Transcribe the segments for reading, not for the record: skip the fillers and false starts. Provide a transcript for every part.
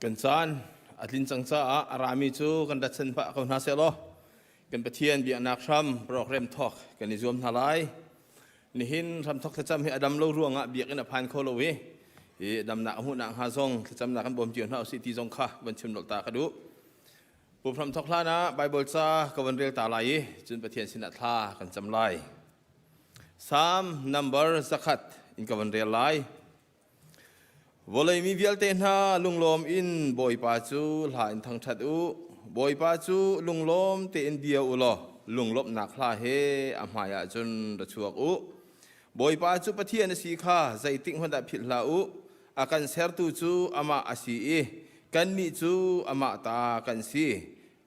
Kan caan a tlin cang caah a rami cu kan rat chan pah ko hna sehlaw kan Pathian biaknak hram program thawk kan i zuam hna lai. Nihin hramthawk thlacam hi a dam lo ruangah biakinn a phan kho lo i hi damnak a hmuhnak hnga zong thlacamnak kan bawm cio hna usih ti zong kha van chim lolh ta ka duh. Pum hramthawk hlan ah Bible ca ka van rel ta lai i cun Pathian sinah thla kan cam lai. Psalm number 100 in ka van rel lai. Vawlei mi vialte hna lunglawm in Bawipa cu hla in thangṭhat u. Bawipa cu lunglawm tein bia u law lunglawmhnak hla he a hmaiah cun ra chuak u. Bawipa cu Pathian a si kha zeitik hmanh ah philh hlah u. A kan sertu cu amah a si i kannih cu amah ta kan si.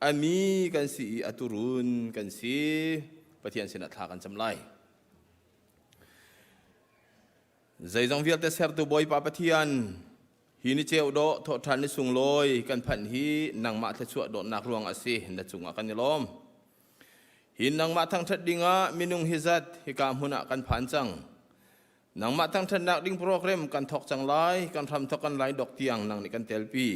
A mi kan si i a turun kan si. Pathian sinah thla kan cam lai. Zeizong vialte sertu Bawipa Pathian, hi ni ceu dawh thawhṭhan ni sunglawi kan phanh hi nangmah thluachuah dawtnak ruang a si na cungah kan i lawm. Hi nangmah thangṭhat dingah minung hi zat hika hmun ah kan phan cang. Nangmah thangṭhatnak ding program kan thawk cang lai, kan hram thawk kan lai dok tiang nang nih kan telpi.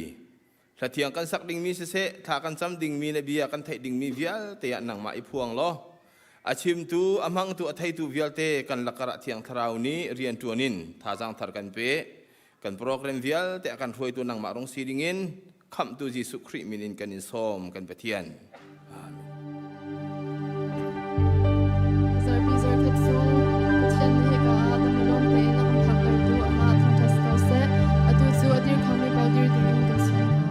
Hlathiang kan sak dingmi siseh, thla kan cam dingmi le bia kan theih dingmi vialte ah nangmah i phuang law, a chimtu, a hmangtu, a theitu vialte kan lakar ah Thiang Thlarau nih rian ṭuan in thazaang thar kan pe. Kan program vialte a kan hruaitu nangmah rung si dingin Khamhtu Jesuh Khrih min in kan in sawm kan Pathian. Amen. Zarhpi zarkhat chung Pathian nih hika ah dam le lawm tein a kan phaktertu amah thangṭhat si ko seh. Atu cu a dir khomi paoh dir dingin kan sawm hna.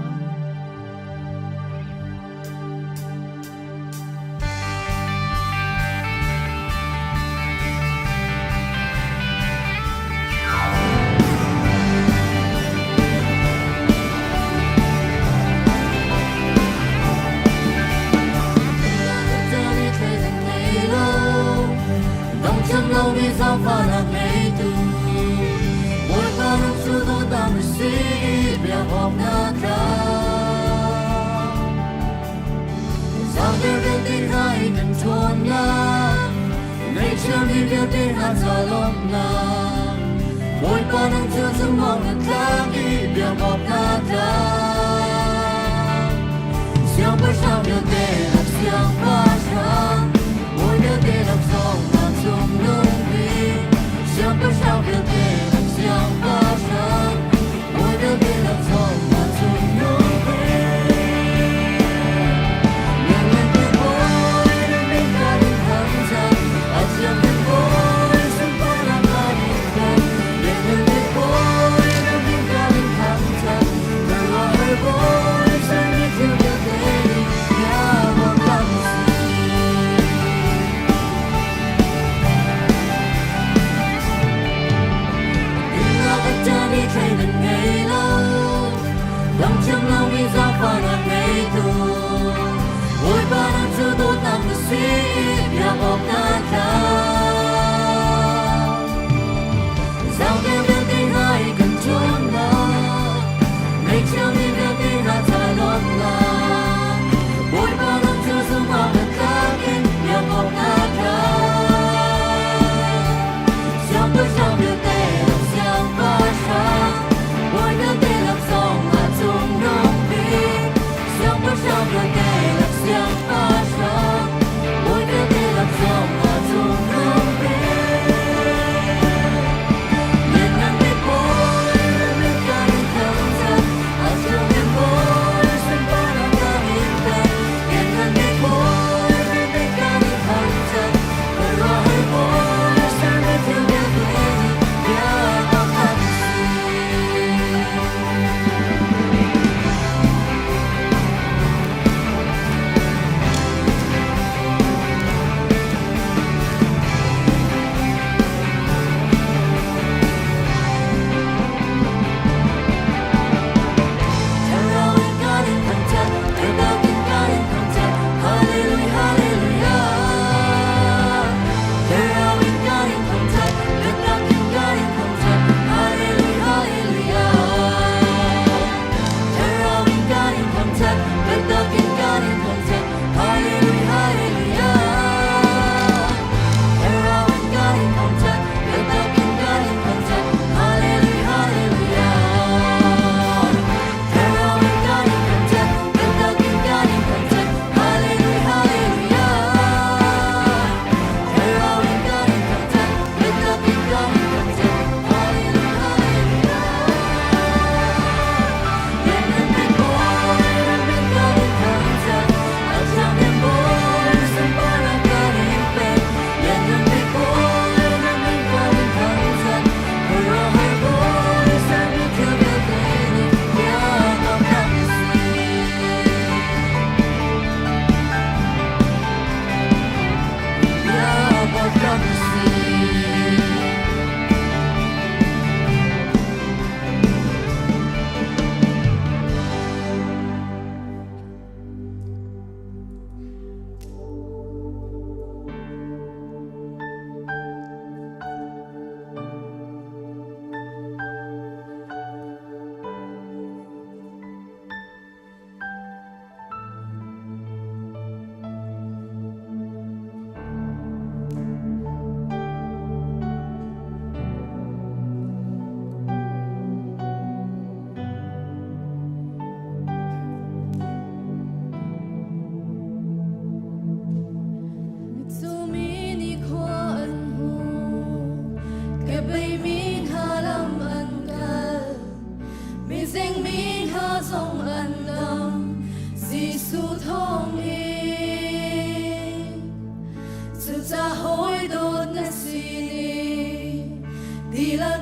Bawipa nang cu zumhawk na tlak i biakawk na tlak. Siangpahrang vialte lak siangpahrang, bawi vialte lak zong na cungnung bik. Siangpahrang vialte lak siangpahrang, bawi vialte lak zong na cungnung bik. Lianngan bik bawi na min kan in thangṭhat, a thiang bik bawi sunparnak kan in pek. Lianngan bik bawi na min kan in thangṭhat, khuaruahhar bawi sermi thil vialte nih biakawk kan si.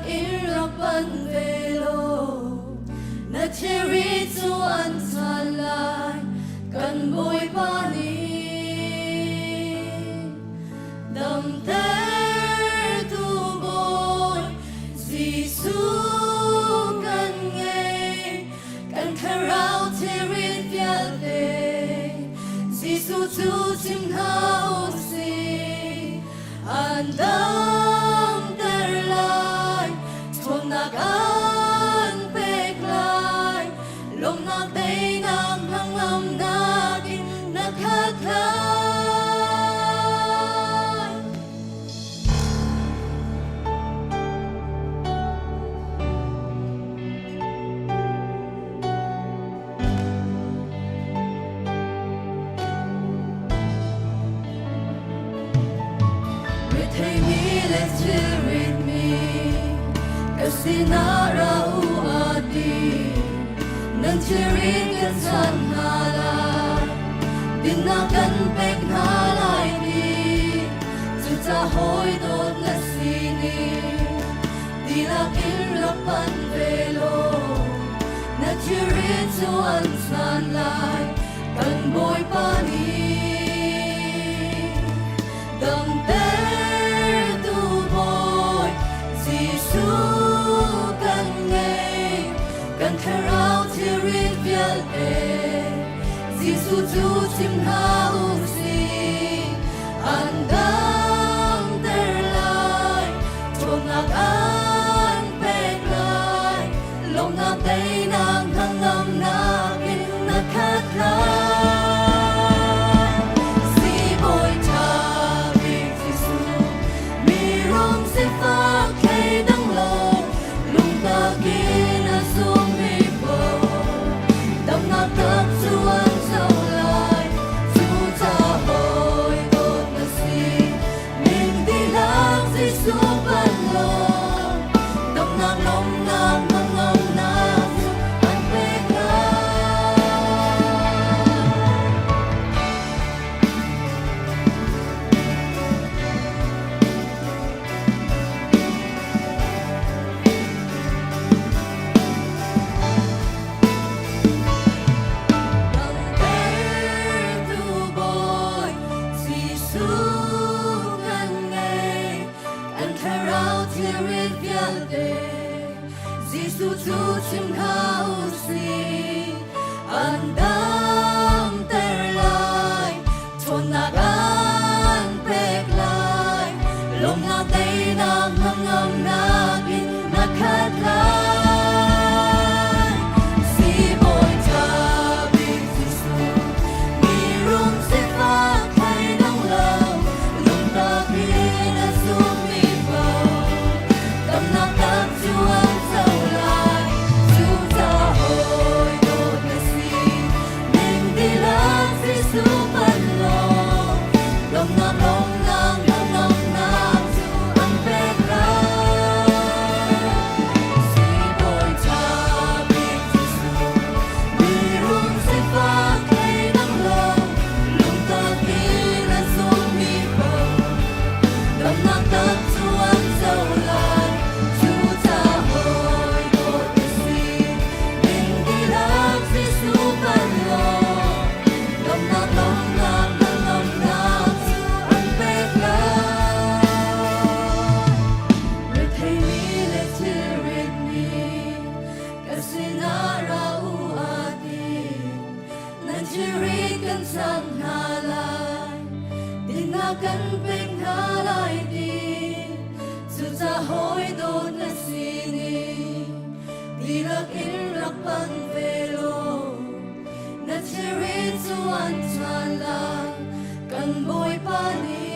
Dihlak in rak pan ve law na thilri cu an chan lai kan Bawipa nih. Damtertu Bawi Jesuh kan ngei, kan thlarau thilrit vialte Jesuh cu chim hna u sih. An damter lai, ṭhawnnak an pek lai, lawmhnak teinak hnangamnak in na khat lai. Retheimi le thilritmi ka sinah ra u a ti. Nan thilrit kan chan hna lai, dinnak kan pek hna lai ti. Cucaah hawi dawt na si ni, dihlak in rak pan ve law, na thilrit cu an chan lai, kan Bawipa nih. Damtertu Bawi Jesuh kan ngei, kan thlarau thilrit vialte Jesuh cu chim hna u sih. An damter lai, ṭhawnnak an pek lai, lawmhnak teinak hnangamnak in na khat lai. Siibawi ṭha bik Jesuh, mi rum sifak thleidang lo, lungtak in a zummi paoh, damnak tak cu an co lai. Cucaah hawi dawt na si, min dihlak Jesuh pan law, damnak lawmhnak hnangamnak cu an pek lai. Damtertu Bawi Jesuh kan ngei, kan thlarau thilrit vialte Jesuh cu chim hna u sih. An damter lai, ṭhawnnak an pek lai, lawmhnak teinak hnangamnak in na khat lai. Siibawi ṭha bik Jesuh, mi rum sifak thleidang lo, lungtak in a zummi paoh, damnak tak cu an co lai. Cucaah hawi dawt na si, ning dihlak Jesuh pan law, lawmhnak lawmhnak hnangamnak cu an pek lai. Siibawi ṭha bik Jesuh, mi rum sifak thleidang lo, lungtak in a zummi paoh, damnak tak cu an co lai. Cucaah hawi dawt na si, ning dihlak Jesuh pan law, lawmhnak lawmhnak hnangamnak cu an pek lai. Retheimi le thilritmi ka sinah ra u a ti. Nan thilrit kan cham hna lai, dinnak kan pek hna lai ti. Cucaah hawi dawt na si ni, dihlak in rak pan ve law, na thilrit cu an chan lai, kan Bawipa nih.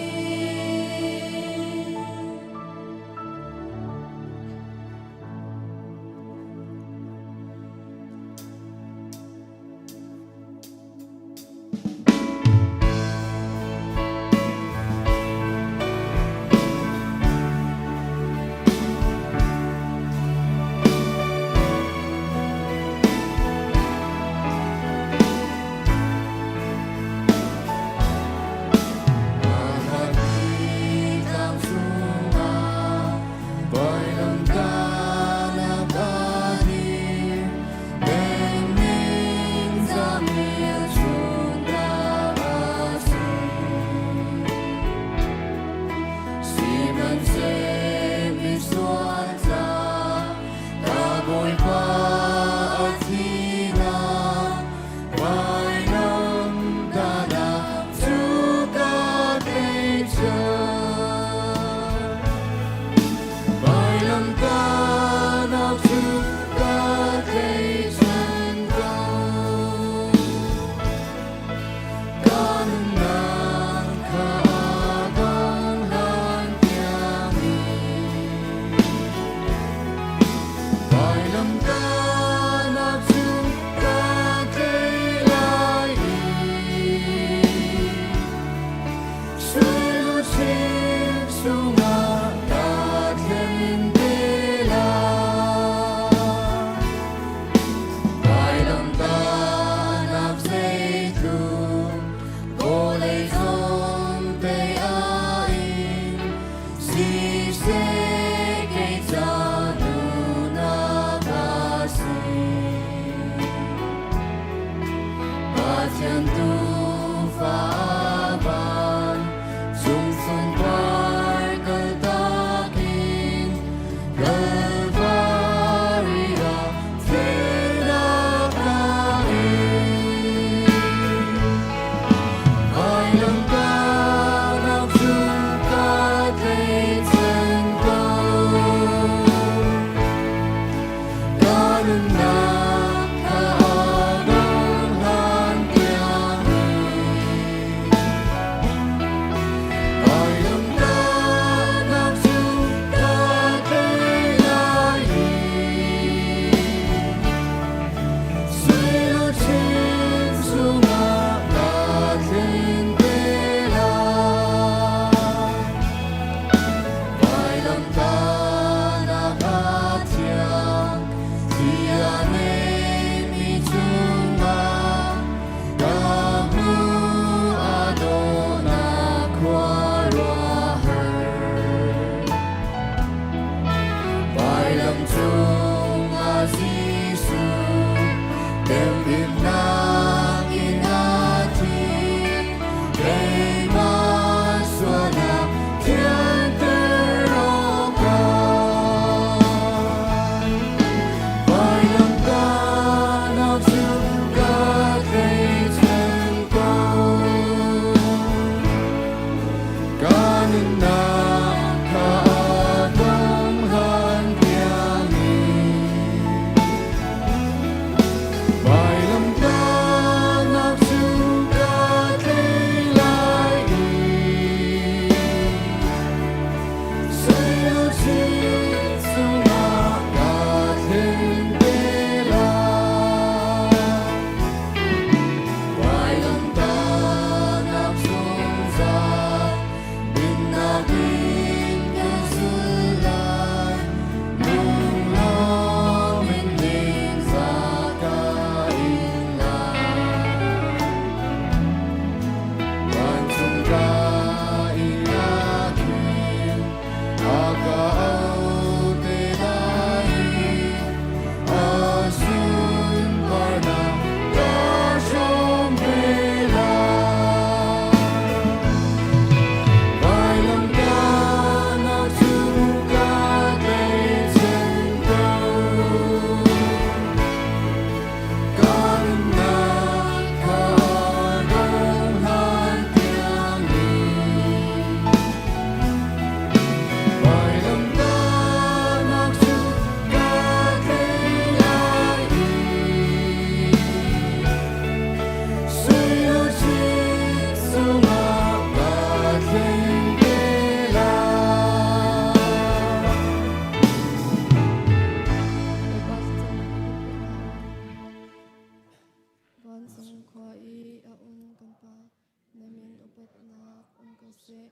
upatnak um ko seh.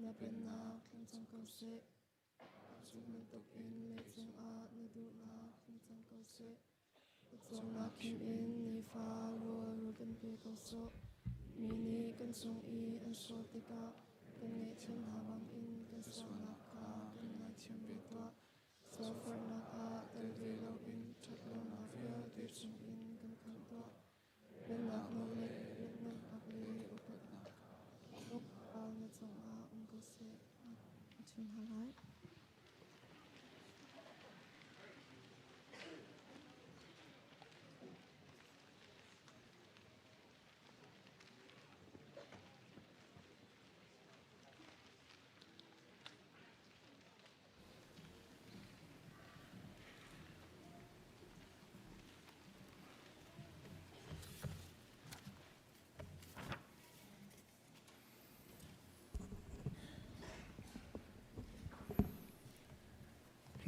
Na pennak thleng cang ko seh. Cu bantukin leicung ah na duhnak tling cang ko seh. Cawmnak khim in nifa rawl rul kan pe ko sawh. Mi nih kan cung i an sual tikah kan ngaihthiam hna bangin kan sualnak kha kan ngaithiam ve tuah. Sualforhnak ah tel ve loin ṭhatlonak vialte chungin kan khamh tuah. Pennak nawl le lianhngannak le upatnak kha na cungah um ko seh. A chim hna lai.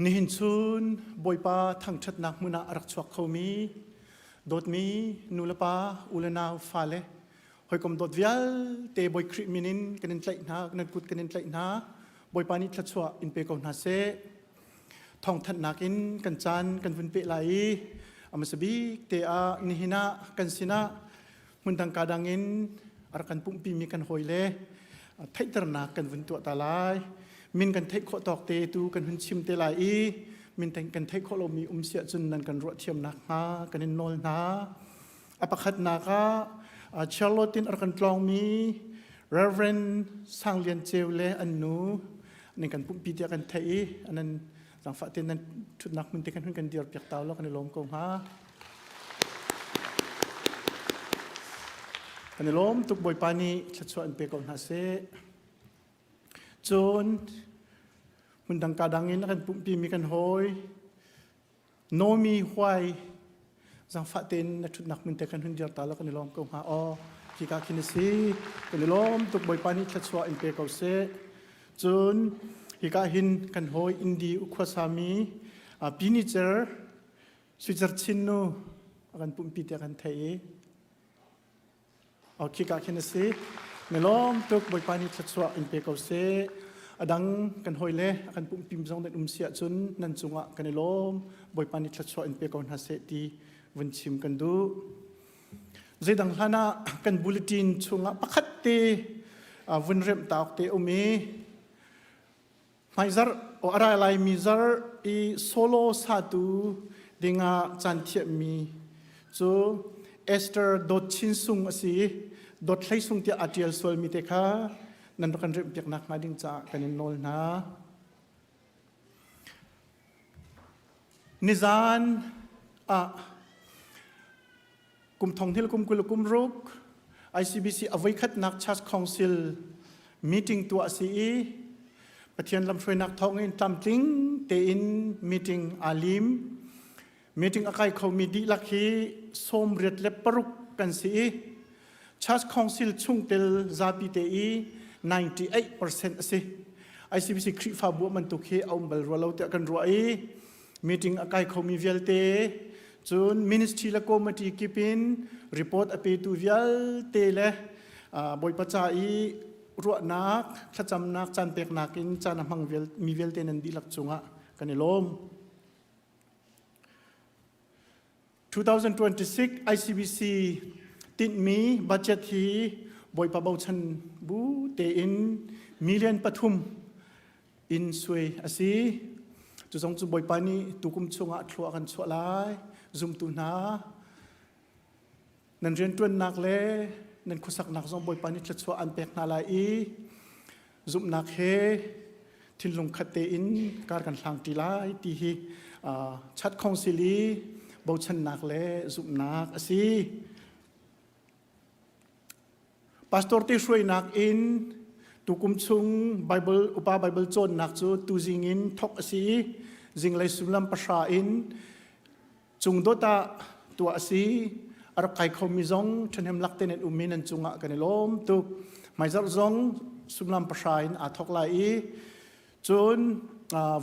Nihin chun Bawipa thangṭhatnak hmun ah a rak chuak khomi dawtmi nulepa ulenau fale hawikom dawt vialte Bawi Khrih min in kan in tlaih hna nan kut kan in tlaih hna Bawipa nih thluachuah in pe ko hna seh thawngthanhnak in kan caan kan vun peh lai i a hmasa bik te ah nihin ah kan sinah hmundang ka dang in a rak kan pumhpimi kan hawile theihternak kan vun tuah ta lai min kan theih khawh tawk te tu kan hun chim te lai i min kan theih khawh lomi um siah cun nan kan ruah thiamnak hnga kan in nawl hna a pakhatnak ah Charlotte in a rak kan tlawngmi Reverend Sang Lian Ceu le an nu ning kan pumhpi tiah kan theih i anan zangfah tein nan ṭhutnak hmun te kan hun kan dir piak ta law kan i lawm ko hnga. Kan i lawm tuk Bawipa nih thluachuah in pe ko hna seh. Cun hmundang ka dang in a kan pumhpimi kan hawi Nomi Huai zangfah tein na ṭhutnak hmun te kan hun dir ta law kan i lawm ko hnga aw khika khin a si kan i lawm tuk Bawipa nih thluachuah in pe ko seh cun hika hin kan hawi Indi ukhuasami Pinicer Suicer Chin nu a kan pumhpi tiah kan theih i Khika khin a si. Na lawm tuk Bawipa nih thluachuah in pe ko seh. A dang kan hawile a kan pumhpim zong nan um si ahcun nan cungah kan i lawm. Bawipa nih thluachuah in pe ko hna seh ti vun chim kan duh. Zeidang hlan ah kan bulletin chungah pakhat te vun remh ta awk te um i Hmaizarh o a rai laimi zarh i solo satu dingah caan thiahmi cu Esther Dawt Chin Sung a si i Dawt Hlei Sung tiah aa ṭial sualmi te kha nan rak kan remhpiak nakhnga ding caah kan in nawl hna. Nizan ah kum thong hil kum 20 kum ruk ICBC a voikhatnak Church Council meeting tuah a si i Pathian lamhruainak thawngin tlamtling tein meeting aa lim. Meeting a kai khomi dihlak hi 86 kan si i Church Council chungtel zapi te i 98% a si. ICBC Khrihfabu bantuk hi a um bal rua lo tiah kan ruah i meeting a kai khomi vialte cun ministry le committee kip in report a petu vialte le Bawipa ca i ruahnak thlacamnak caan peknak in caan a hmang mi vialte nan dihlak cungah kan i lawm. 2026 ICBC tinhmi budget hi Bawipa bochan bu tein million 3 in suai a si. Cu zong cu Bawipa nih tukum chungah thlua kan chuah lai. Zumtu hna, nan rianṭuannak le nan khuasaknak zong Bawipa nih thluachuah an pek hna lai i zumhnak he thinlung khat tein kar kan hlang ṭi lai ti hi chat council i bochannak le zumhnak a si. Pastor te hruainak in tukum chung Bible upa Bible cawnnak cu tuzing in thok a si i zinglei sullam 3 in cungdot ah tuah a si. A rak kai khomi zong ṭhahnem lak te nan um i nan cungah kan i lawm tuk. Hmaizarh zong sullam 3 in aa thok lai i cun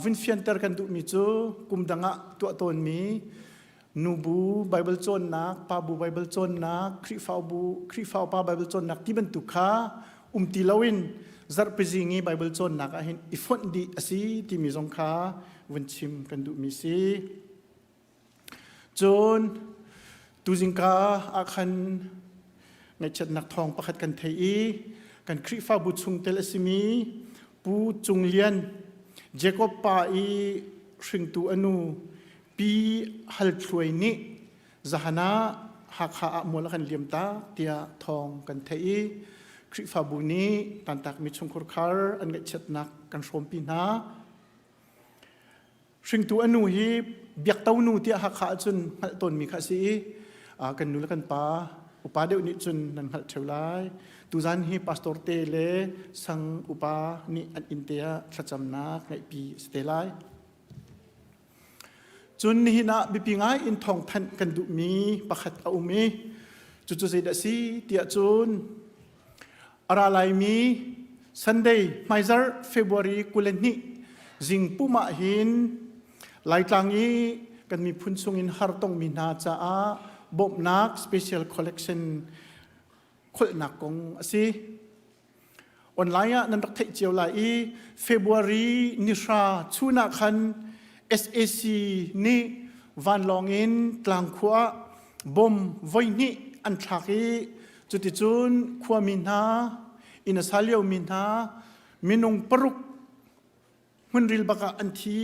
vun fianter kan duhmi cu kum dang ah tuah tawnmi nubu Bible cawnnak, pabu Bible cawnnak, Khrihfabu, Khrihfa upa Bible cawnnak ti bantuk kha um ti loin zarhpi zing i Bible cawnnak ah hin i fonh dih a si timi zong kha vun chim kan duhmi si. Cun tuzingka ah khan ngaihchiatnak thawng pakhat kan thei i kan Khrihfabu chungtel a simi Pu Cung Lian Jacob pa i hringtu a nu Pi Hal Thluai nih zahan ah Hakha ah mual a kan liam tak tiah thawng kan theih i Khrihfabu nih tantakmi chungkhur khar an ngaihchiatnak kan hrawmpi hna. Hringtu a nu hi biakto nu tiah Hakha ahcun hngalh tawnmi kha a si i kan nu le kan pa upa deuh nih cun nan hngalh ṭheo lai. Tuzan hi pastor te le sang upa nih an inn te ah thlacamnak ngeihpi a si te lai. Cun nihin ah biapi ngai in thawngthanh kan duhmi pakhat a um i cucu zeidah a si tiah cun a ra laimi Sunday hmaizarh February 22 zing pum ah hin Laitlang i kan miphun chungin har tongmi hna caah bawmhnak special collection kholhnak kong a si. Online ah nan rak theih cio lai i February nihra chun ah khan SAC nih vanlawng in tlangkhua ah bom voihnih an thlak i cuticun khuami hna inn a sa liomi hna minung paruk hmunril bak ah an thi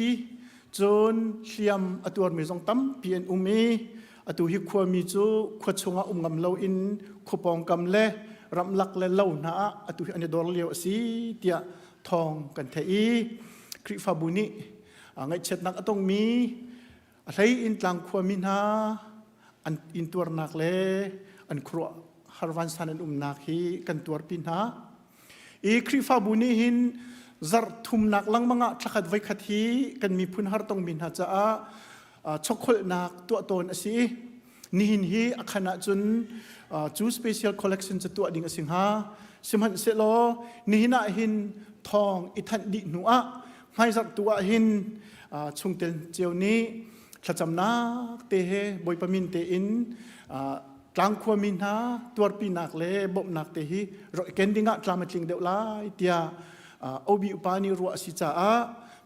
cun hliam a tuarmi zong tampi an um i atu hi khuami cu khua chungah um ngam loin khua pawngkam le ramlak le lo hna ah atu hi an i dor lio a si tiah thawng kan theih i Khrihfabu nih ngaihchiatnak a tongmi a hlei in tlang khuami hna an intuarnak le an khuaruah harvansan an umnak hi kan tuarpi hna. I Khrihfabu nih hin zarh thumnak lengmang ah thlakhat voikhat hi kan miphun har tongmi hna caah chokholhnak tuah tawn a si i nihin hi a khan ahcun cu special collection cu tuah ding a si hnga. Sihmanhsehlaw nihin ah hin thawng i thanh dih hnu ah hmaizarh tu ah hin chungtel cio nih thlacamnak te he Bawipa min tein tlangkhua mi hna tuarpinak le bawmhnak te hi ken dingah tlam a tling deuh lai tiah OB upa nih ruah a si caah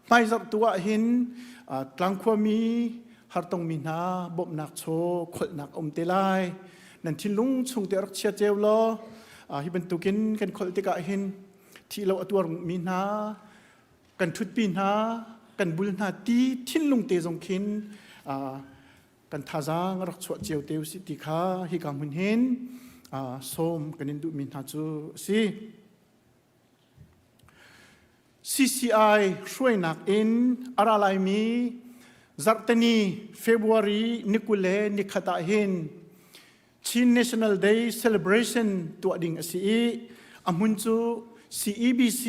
hmaizarh tu ah hin tlangkhua mi hartongmi hna bawmhnak chaw kholhnak a um te lai nan thinlung chung te rak chia ceu law hi bantukin kan kholh tikah hin thi lo a tuar mi hna kan ṭhutpi hna kan bul hna ti thinlung te zong khin kan thazaang rak chuah cio te usih ti kha hika hmun hin sawm kan in duhmi hna cu a si. CCI hruainak in a ra laimi zarhteni February ni 20 le nikhat ah hin Chin National Day celebration tuah ding a si i a hmun cu CEBC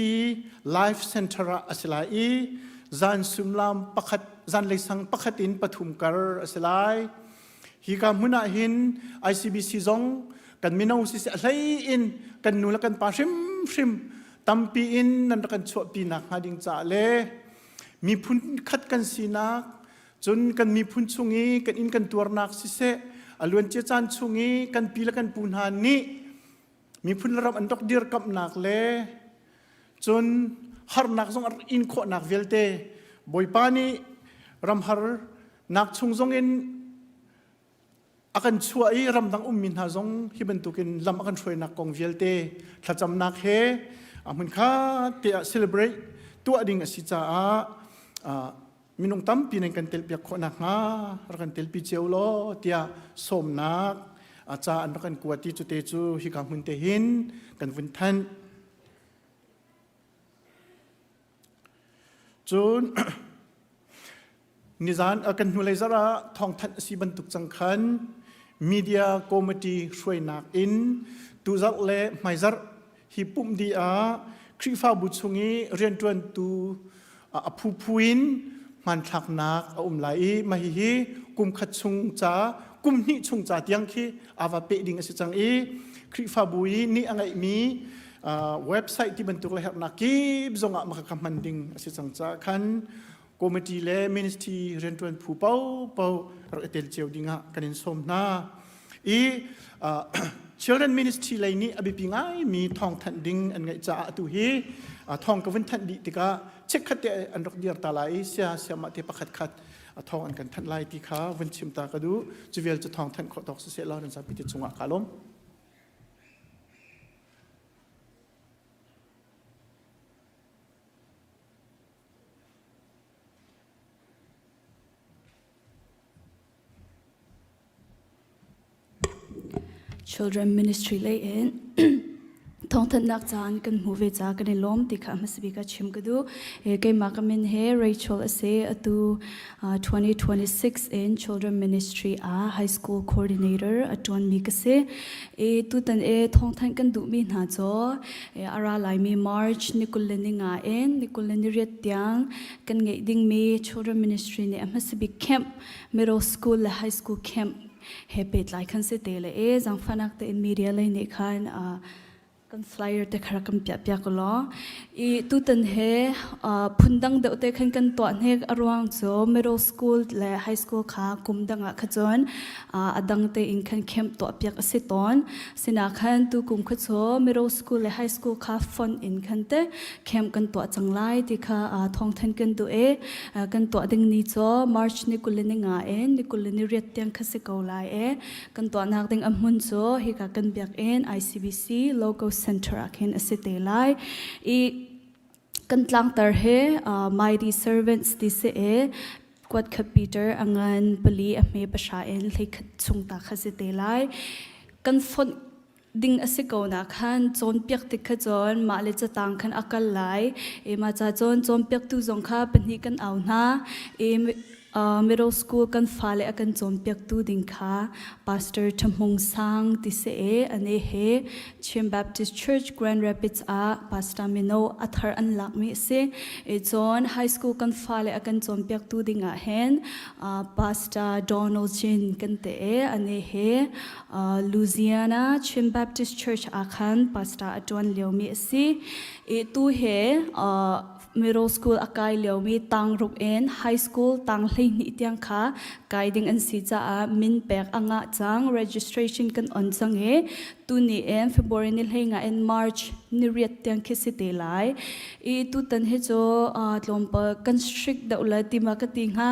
Life Center ah a si lai i zan sumlam pakhat zanlei sang pakhat in pathum kar a si lai. Hi ka hmun ah hin ICBC zong kan mino siseh a hlei in kan nu le kan pa hrimhrim tampi in nan rak kan chuahpi nak hnga ding caah le miphun khat kan sinak Cun kan miphun chung i kan inn kan tuarnak siseh, a luancia caan chung i kan pi le kan pu hna nih miphun le ram an rak dirkamhnak le cun harnak zong a rak in khawhnak vialte Bawipa nih ramhar nak chung zong in a kan chuah i ramdang ummi hna zong hi bantukin lam a kan hruainak kong vialte thlacamnak he a hmun kha te ah celebrate tuah ding a si caah minung tampi nan kan telpiak khawh nakhnga rak kan telpi cio law tiah sawmnak ca an rak kan kuat i cute cu hika hmun te hin kan vun thanh. Cun nizan kan hnulei zarh ah thawngthanh a si bantuk cang khan media committee hruainak in tuzarh le hmaizarh hi pumh dih ah Khrihfabu chung i rianṭuantu a phuphu in hmanthlaknak a um lai i mah hihi kum khat chung ca kum hnih chung ca tiang khi aa va peh ding a si cang i Khrihfabu i nih a ngeihmi website ti bantuk le herhnak kip zongah mah kha hman ding a si cang caah khan committee le ministry rianṭuan phu paohpaoh rak i tel cio dingah kan in sawm hna. I Children Ministry lei nih a biapi ngaimi thawngthanh ding an ngeih caah atu hi thawng ka vun thanh dih tikah chikkhat te an rak dir ta lai i sia siamah te pakhat khat thawng an kan thanh lai ti kha vun chim ta ka duh. Cu vial cu thawng thanh khawh tawk siseh law nan zapi te cungah kaa lawm. Children Ministry lei in thawngthanhnak caan kan hmuh ve ca kan i lawm ti kha hmasa bik ah chim ka duh. Keimah ka min he Rachel a si. Atu 2026 in Children Ministry ah High School Coordinator a ṭuanmi ka si. Tutan e thawngthanh kan duhmi hna cu a ra laimi March ni 25 in ni 28 tiang kan ngeih dingmi Children Ministry nih a hmasa bik camp middle school le high school camp he pehtlai khan si te le e zangfanak te in media lei nih khan kan flyer te khara kan piah piak law i tutan he phundang deuh te khan kan tuah hnek a ruang cu middle school le high school kha kum dang ah kha cun a dang te in khan camp tuah piak a si tawn sina khan tu kum kha cu middle school le high school kha font in khan te camp kan tuah cang lai ti kha thawngthan kan duh e kan tuah ding ni cu March ni 25 in ni 28 tiang kha si ko lai e kan tuahnak ding a hmun cu hika kan biakinn ICBC Logo Center ah khin a si te lai i kan tlangtar he Mighty Servants ti si e kuat khat Peter a ngan pali a hme pahra in hleikhat chung ta kha si te lai kan fonh ding a si ko na khan cawnpiak tik kha cun mah le catang khan a kal lai e ma ca cun cawnpiaktu zong kha pahnih kan au hna e middle school kan fale a kan cawnpiaktu ding kha Pastor Ṭha Sang ti si e ane he Chin Baptist Church Grand Rapids ah Pastor mino a thar an lakmi a si e cun high school kan fale a kan cawnpiaktu ding ah hin Pastor Donald Chin kan te e ane he Louisiana Chin Baptist Church ah khan pastor a ṭuan liomi a si. I tu he middle school a kai liomi tangruk in high school tang 12 tiang kha kai ding an si caah min pek a ngah cang registration kan on cang i tuni in February ni hlei nga in March ni riat tiang khi si te lai. I tutan hi cu tlawmpal kan strict deuh le tima ka ti hnga.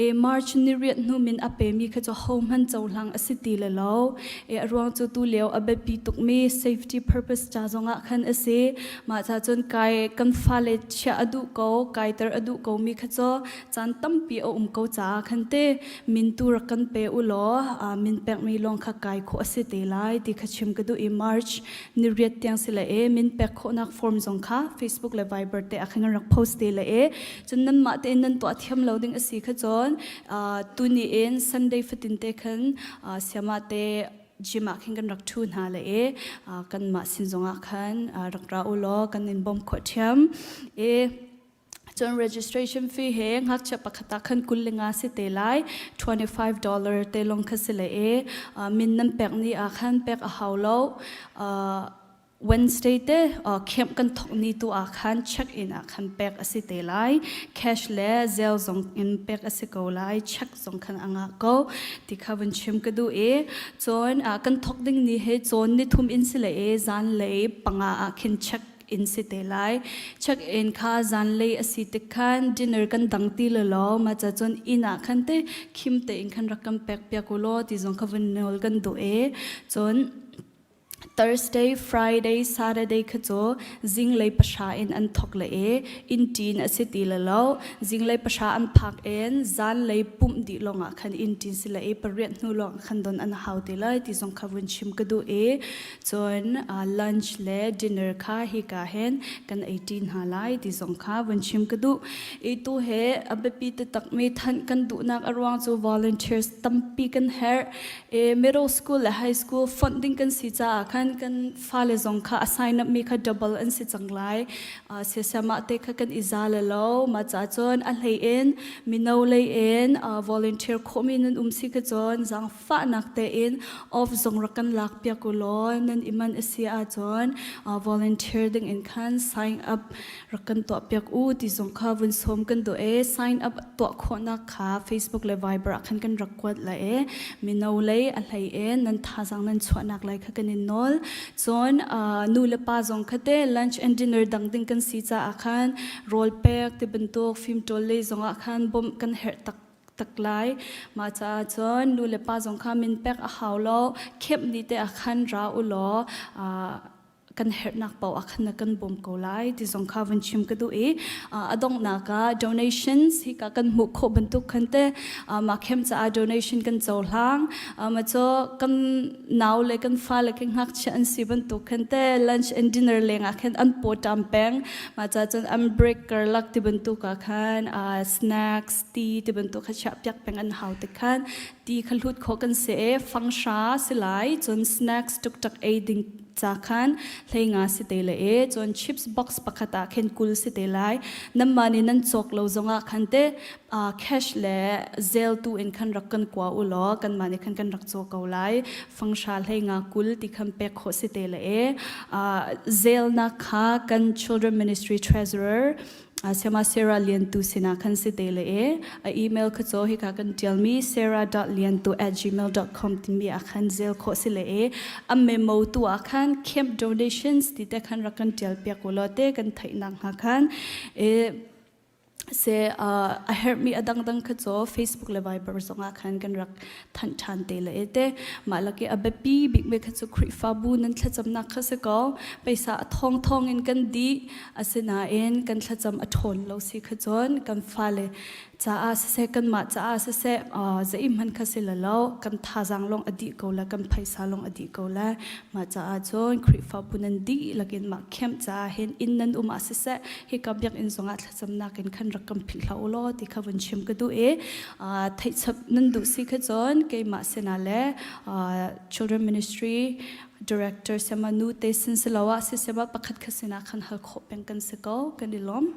E March ni riat hnu min a pemi kha cu hohmanh cohlang a si ti le lo. E a ruang cu tu lio a biapi tukmi safety purpose ca zongah khan a si. Mah ca cun kai kan fale chiah a duh ko, kaiter a duh ko mi kha cu caan tampi a um ko caah khan te min tu rak kan pe u law min pekmi lawng kha kai khawh a si te lai ti kha chim ka duh i March ni riat tiang si le e min pek khawhnak form zong kha Facebook le Viber te ah khan rak post te le e cun nanmah tein nan tuah thiam lo ding a si kha cun tuni in Sunday fatin te khan siama te gym ah khin kan rak ṭhu hna le e kanmah sin zongah khan rak ra u law kan in bawm khawh ṭhiam e Cun registration fee he ngakchia pakhat ah khan 25 si te lai. $25 te lawng kha si le e. Min nan pek ni ah khan pek a hau lo. Wednesday te camp kan thok ni tu ah khan check in ah khan pek a si te lai. Cash le Zelle zong in pek a si ko lai. Check zong khan a ngah ko. Ti kha vun chim ka duh i cun kan thok ding ni he cawn ni thum in si le e zan lei panga ah khin check in si te lai. Check in kha zanlei a si tik khan dinner kan dang ti le law ma cha cun inn ah khan te khim te in khan rak kan pek piak u law ti zong kha vun nawl kan duh e. Cun Thursday, Friday, Saturday kha cu zinglei pahra in an thok le e inn ṭin a si ti le lo zinglei pahra an phak in zanlei pumh dih lawngah khan inn ṭin si le e pariat hnu lawng khan don an hau te lai ti zong kha vun chim ka duh e Cun lunch le dinner kha hika hin kan eiṭi hna lai ti zong kha vun chim ka duh. I tu he a biapi taktakmi thanh kan duhnak a ruang cu volunteers tampi kan herh. I middle school le high school fonh ding kan si caah khan. khan kan fale zong kha a sign up mi kha double an si cang lai. Siasama te kha kan i za le lo. Ma ca cun a hlei in mino lei in volunteer khawhmi nan um si ka cun zaangfahnak tein off zong rak kan lak piak u law nan i man a si ahcun volunteer ding in khan sign up rak kan tuah piak u ti zong kha vun sawm kan duh e. Sign up tuah khawhnak kha Facebook le Viber ah khan kan rak kuat la e. Mino lei a hlei in nan thazang nan chuahnak lai kha kan in nawl. Cun nu le pa zong kha te lunch and dinner dang ding kan si caah khan rawl pek ti bantuk fimtawl lei zong ah khan bawmh kan herh tak tak lai. Mah caah cun nu le pa zong kha min pek a hau lo. Khemh ni te ah khan ra u law kan herhnak paoh ah khan na kan bawm ko lai ti zong kha vun chim ka duh i a donghnak ah donations hi ka kan hmuh khawh bantuk khan te mah khem caah donation kan cohlang. Ma cu kan nau le kan fale kan ngakchia an si bantuk khan te lunch and dinner leng ah khan an paw ṭam peng. Mah ca cun an break karlak ti bantuk ah khan snacks ti ti bantuk kha chiah piak peng an hau te khan ti kha hlut khawh kan si e fangsha si lai. Cun snacks tuktak ei ding ca khan hlei nga si te le e cun chips box pakhat ah khin 20 si te lai. Namma nih nan cawk lo zongah khan te cash le zel tu in khan rak kan kua u law kanmah nih khan kan rak caw ko lai. Fangsha hlei nga 20 ti khan pek khawh si te le e zel na kha kan children ministry treasurer Sema Sarah Liantu sinah khan si te le e a email kha cho hi ka kan tialmi sarah.liantu@gmail.com timi ah khan zel khawh si le e a memo tu ah khan camp donations ti te khan rak kan tial piak u law te kan theih nak hnga khan e se a herhmi a dangdang kha cho Facebook le Viber zongah khan kan rak thanh ṭhan te le te. Mah lak i a biapi bikmi kha cu Khrihfabu nan thlacamnak kha si ko. Peisa a thong thong in kan dih. Asinain kan thlacam a ṭhawn lo si kha cun kan fale caah siseh kanmah caah siseh zeihmanh kha si la lo. Kan thazaang lawng a dih ko le kan phaisa lawng a dih ko le. Mah caah cun Khrihfabu nan dihlak in mah camp caah hin inn nan um ah siseh hika biakinn zongah thlacamnak in khan rak kan philh hlah u law ti kha vun chim ka duh i theihchap nan duh si kha cun keimah sinah le Children Ministry Director Sema nu te sin siloah sisema pakhat kha sinah khan hal khawh peng kan si ko. Kan i lawm.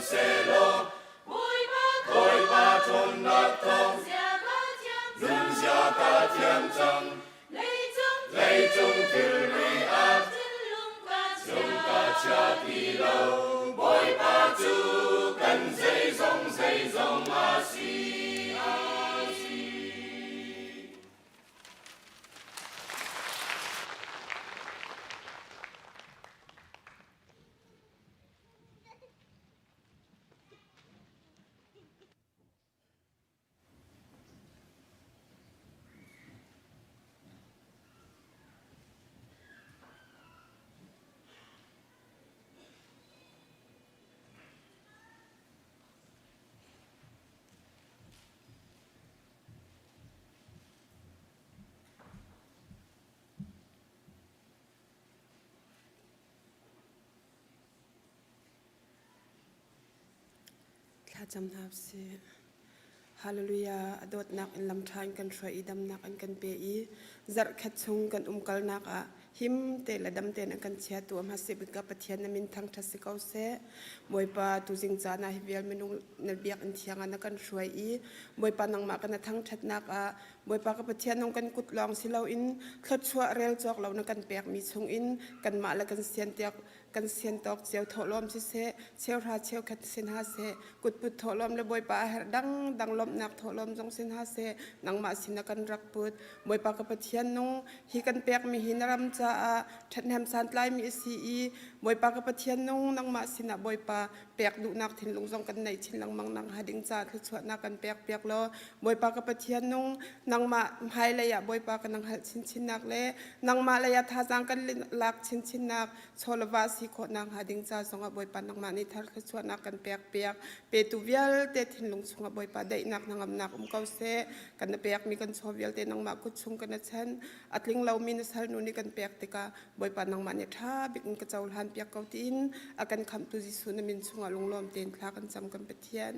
Sihmanhsehlaw Bawipa ṭhawnnak thawng nunzia ka thiam cang. Leicung thilri ah lung ka chia ti lo. Bawipa cu kan zeizong zeizong a si. A si. Thlacam hna usih. Hallelujah. A dawtnak in lam ṭha in kan hruai i damnak an kan pe i zarhkhat chung kan umkalnak ah him te le dam tein an kan chiatu a hmasa bik ah Pathian na min thangṭhat si ko seh. Bawipa tuzing caan ah hi vial minung na biakinn thiang ah na kan hruai i Bawipa nangmah kan na thangṭhatnak ah Bawipa ka Pathian nung kan kut lawng si loin thluachuah rel cawk lo na kan pekmi chungin kanmah le kan sian tiak kan sian tawk cio thawhlawm siseh cheuhra cheukhat sin ha seh kutput thawhlawm le Bawipa a herh dang dang lawmhnak thawhlawm zong sin ha seh nangmah sin ah kan rak put Bawipa ka Pathian nung hi kan pekmi hi na ram caah ṭhathnem santlaimi a si i Bawipa ka Pathian nung nangmah sinah Bawipa pek duhnak thinlung zong kan neih chin lengmang nang ha ding ca thluachuahnak kan pek piak law Bawipa ka Pathian nung nangmah hmailei ah Bawipa ka nang halh chinchinnak le nangmah lei ah thazaang kan lak chinchinnak chawlava si khawhnak hnga ding ca zongah Bawipa nangmah nih thar thluachuahnak kan pek piak petu vialte thinlung chungah Bawipa daihnak hnangamnak um ko seh kan na pekmi kan chaw vialte nangmah kut chung kan na chan a tling lomi na salnu nih kan pek tikah Bawipa nangmah nih ṭha bik in ka cohlan piak ko tiin a kan khamhtu Jesuh na min chungah lunglawm tein thla kan cam kan Pathian.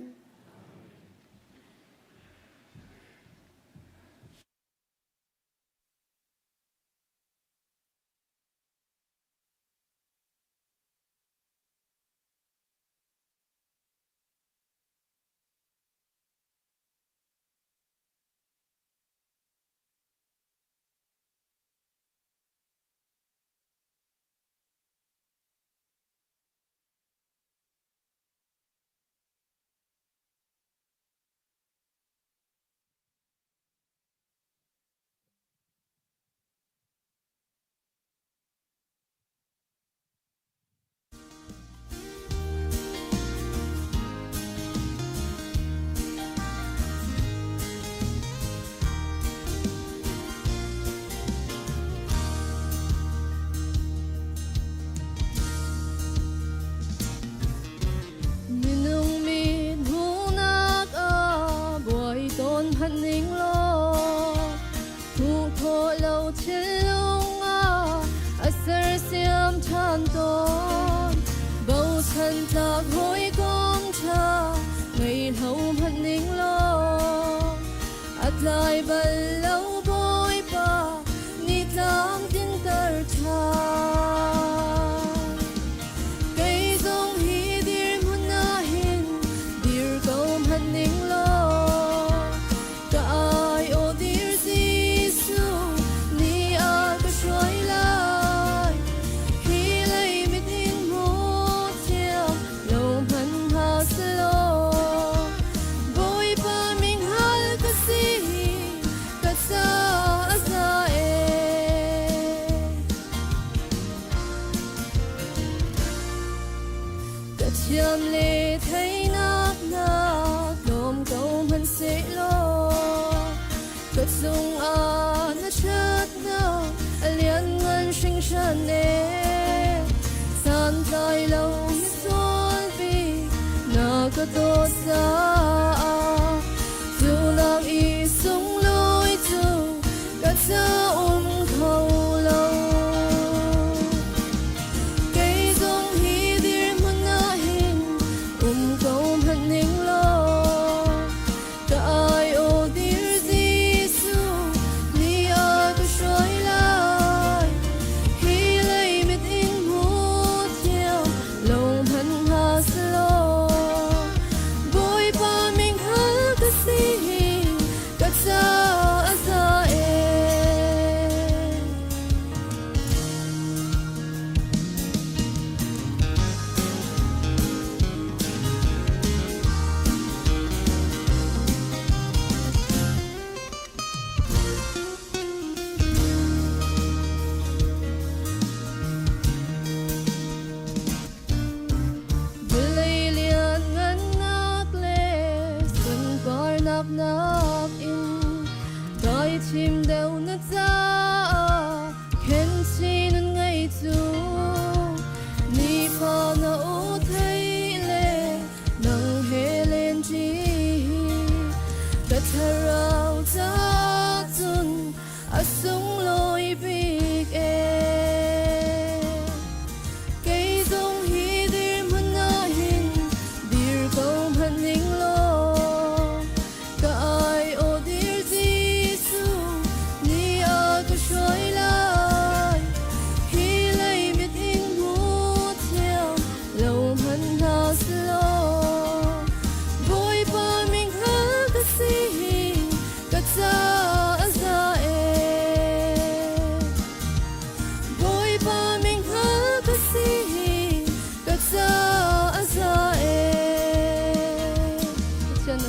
Minung mit hmuhnak ah buai tawn hmanh ning law hmuh khawh lo thinlung ah a sersiam ṭhan tawn. Bochan tlak hawikom ṭha ngei lo hmanh ning law A tlai bal lo Bawipa ni tlamtlinter ṭhan. Kei zong hi dirhmun ah hin dir ko hmanh ning law ka ai-aw dir Jesuh ni a ka hruai lai. Hi lei mit in hmu thiam lo hmanh hna selaw Bawipa min hal ka si ka ca a za e. Ka thiam le theinak na tlawm ko hmanhsehlaw ka cungah na ṭhatnak a lianngan hringhran e. Santlai lo misual bik na ka dawt caah cu nak i sunglawi cu ka ca um kho lo. Kei zong hi dirhmun ah hin um ko hmanh ning law Ka ai-aw dir Jesuh ni a ka hruai lai. Hi lei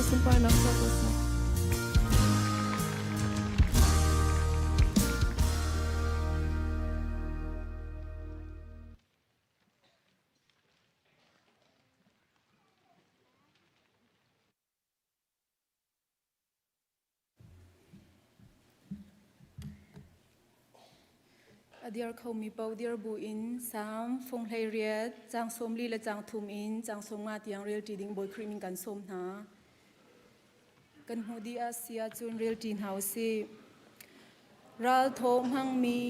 sunparnak co ko seh. A dir khomi paoh dir buin Salm fung 18 caang 40 le caang thum in caang 50 tiang relṭi ding Bawi Khrih min kan sawm hna. Kan hmuh dih ah si ahcun relṭi hna u sih. Ral thawh hmangmi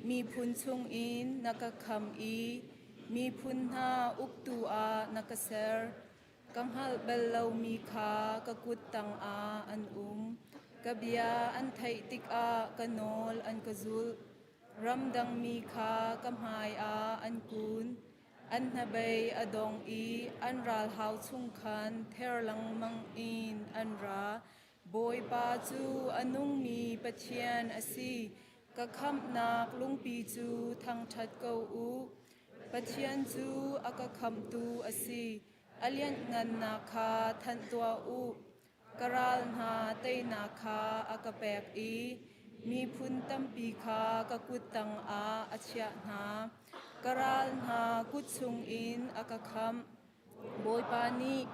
miphun chungin na ka kham i miphun hna uktu ah na ka ser. Ka hngalh bal lomi kha ka kut tangah an um. Ka bia an theih tikah ka nawl an ka zulh. Ramdangmi kha ka hmaiah an kun. An hnabei a dong i an ralhau chung khan ther lengmang in an ra. Bawipa cu a nungmi Pathian a si. Ka khamhnak lungpi cu thangṭhat ko u. Pathian cu a ka khamhtu a si. A lianhngannak kha thanh tuah u. Ka ral hna teinak kha a ka pek i miphun tampi kha ka kut tangah a chiah hna. Ka ral hna kut chungin a ka khamh. Bawipa nih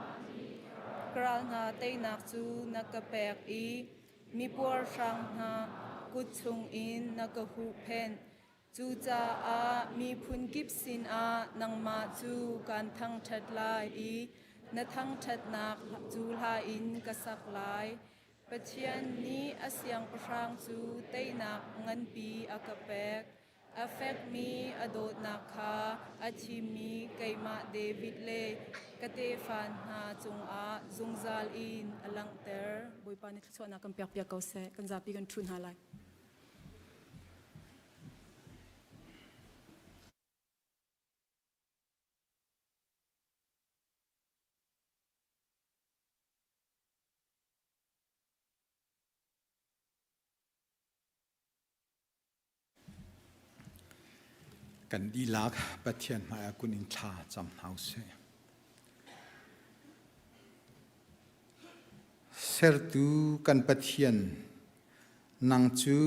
ka ral hna teinak cu na ka pek i mipuarhrang hna kut chungin na ka huhphenh. Cucaah miphun kip sinah nangmah cu kaan thangṭhat lai i na thangṭhatnak cu hla in ka sak lai. Pathian nih a siangpahrang cu teinak nganpi a ka pek. A fekmi a dawtnak kha a thimmi keimah David le ka tefa hna cungah zungzal in a langhter. Bawipa nih thluachuahnak kan pekpiak ko seh. Kan zapi kan ṭhu hna lai. Kan dihlak Pathian hmaiah kun in thla cam hna usih. Sertu kan Pathian, nang cu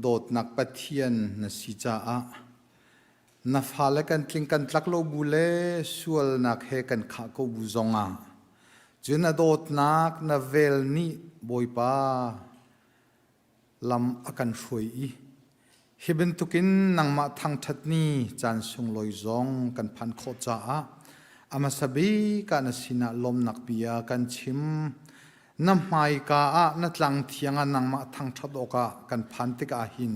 dawtnak Pathian na si caah na fale kan tling kan tlak lo bu le sualnak he kan khah ko bu zongah cu na dawtnak na vel nih Bawipa lam a kan hruai i hi bantukin nangmah thangṭhat ni caan sunglawi zong kan phan khawh caah a hmasa bik ah na sinah lawmnak bia kan chim. Na hmaika ah na tlang thiang ah nangmah thangṭhat awkah kan phan tikah hin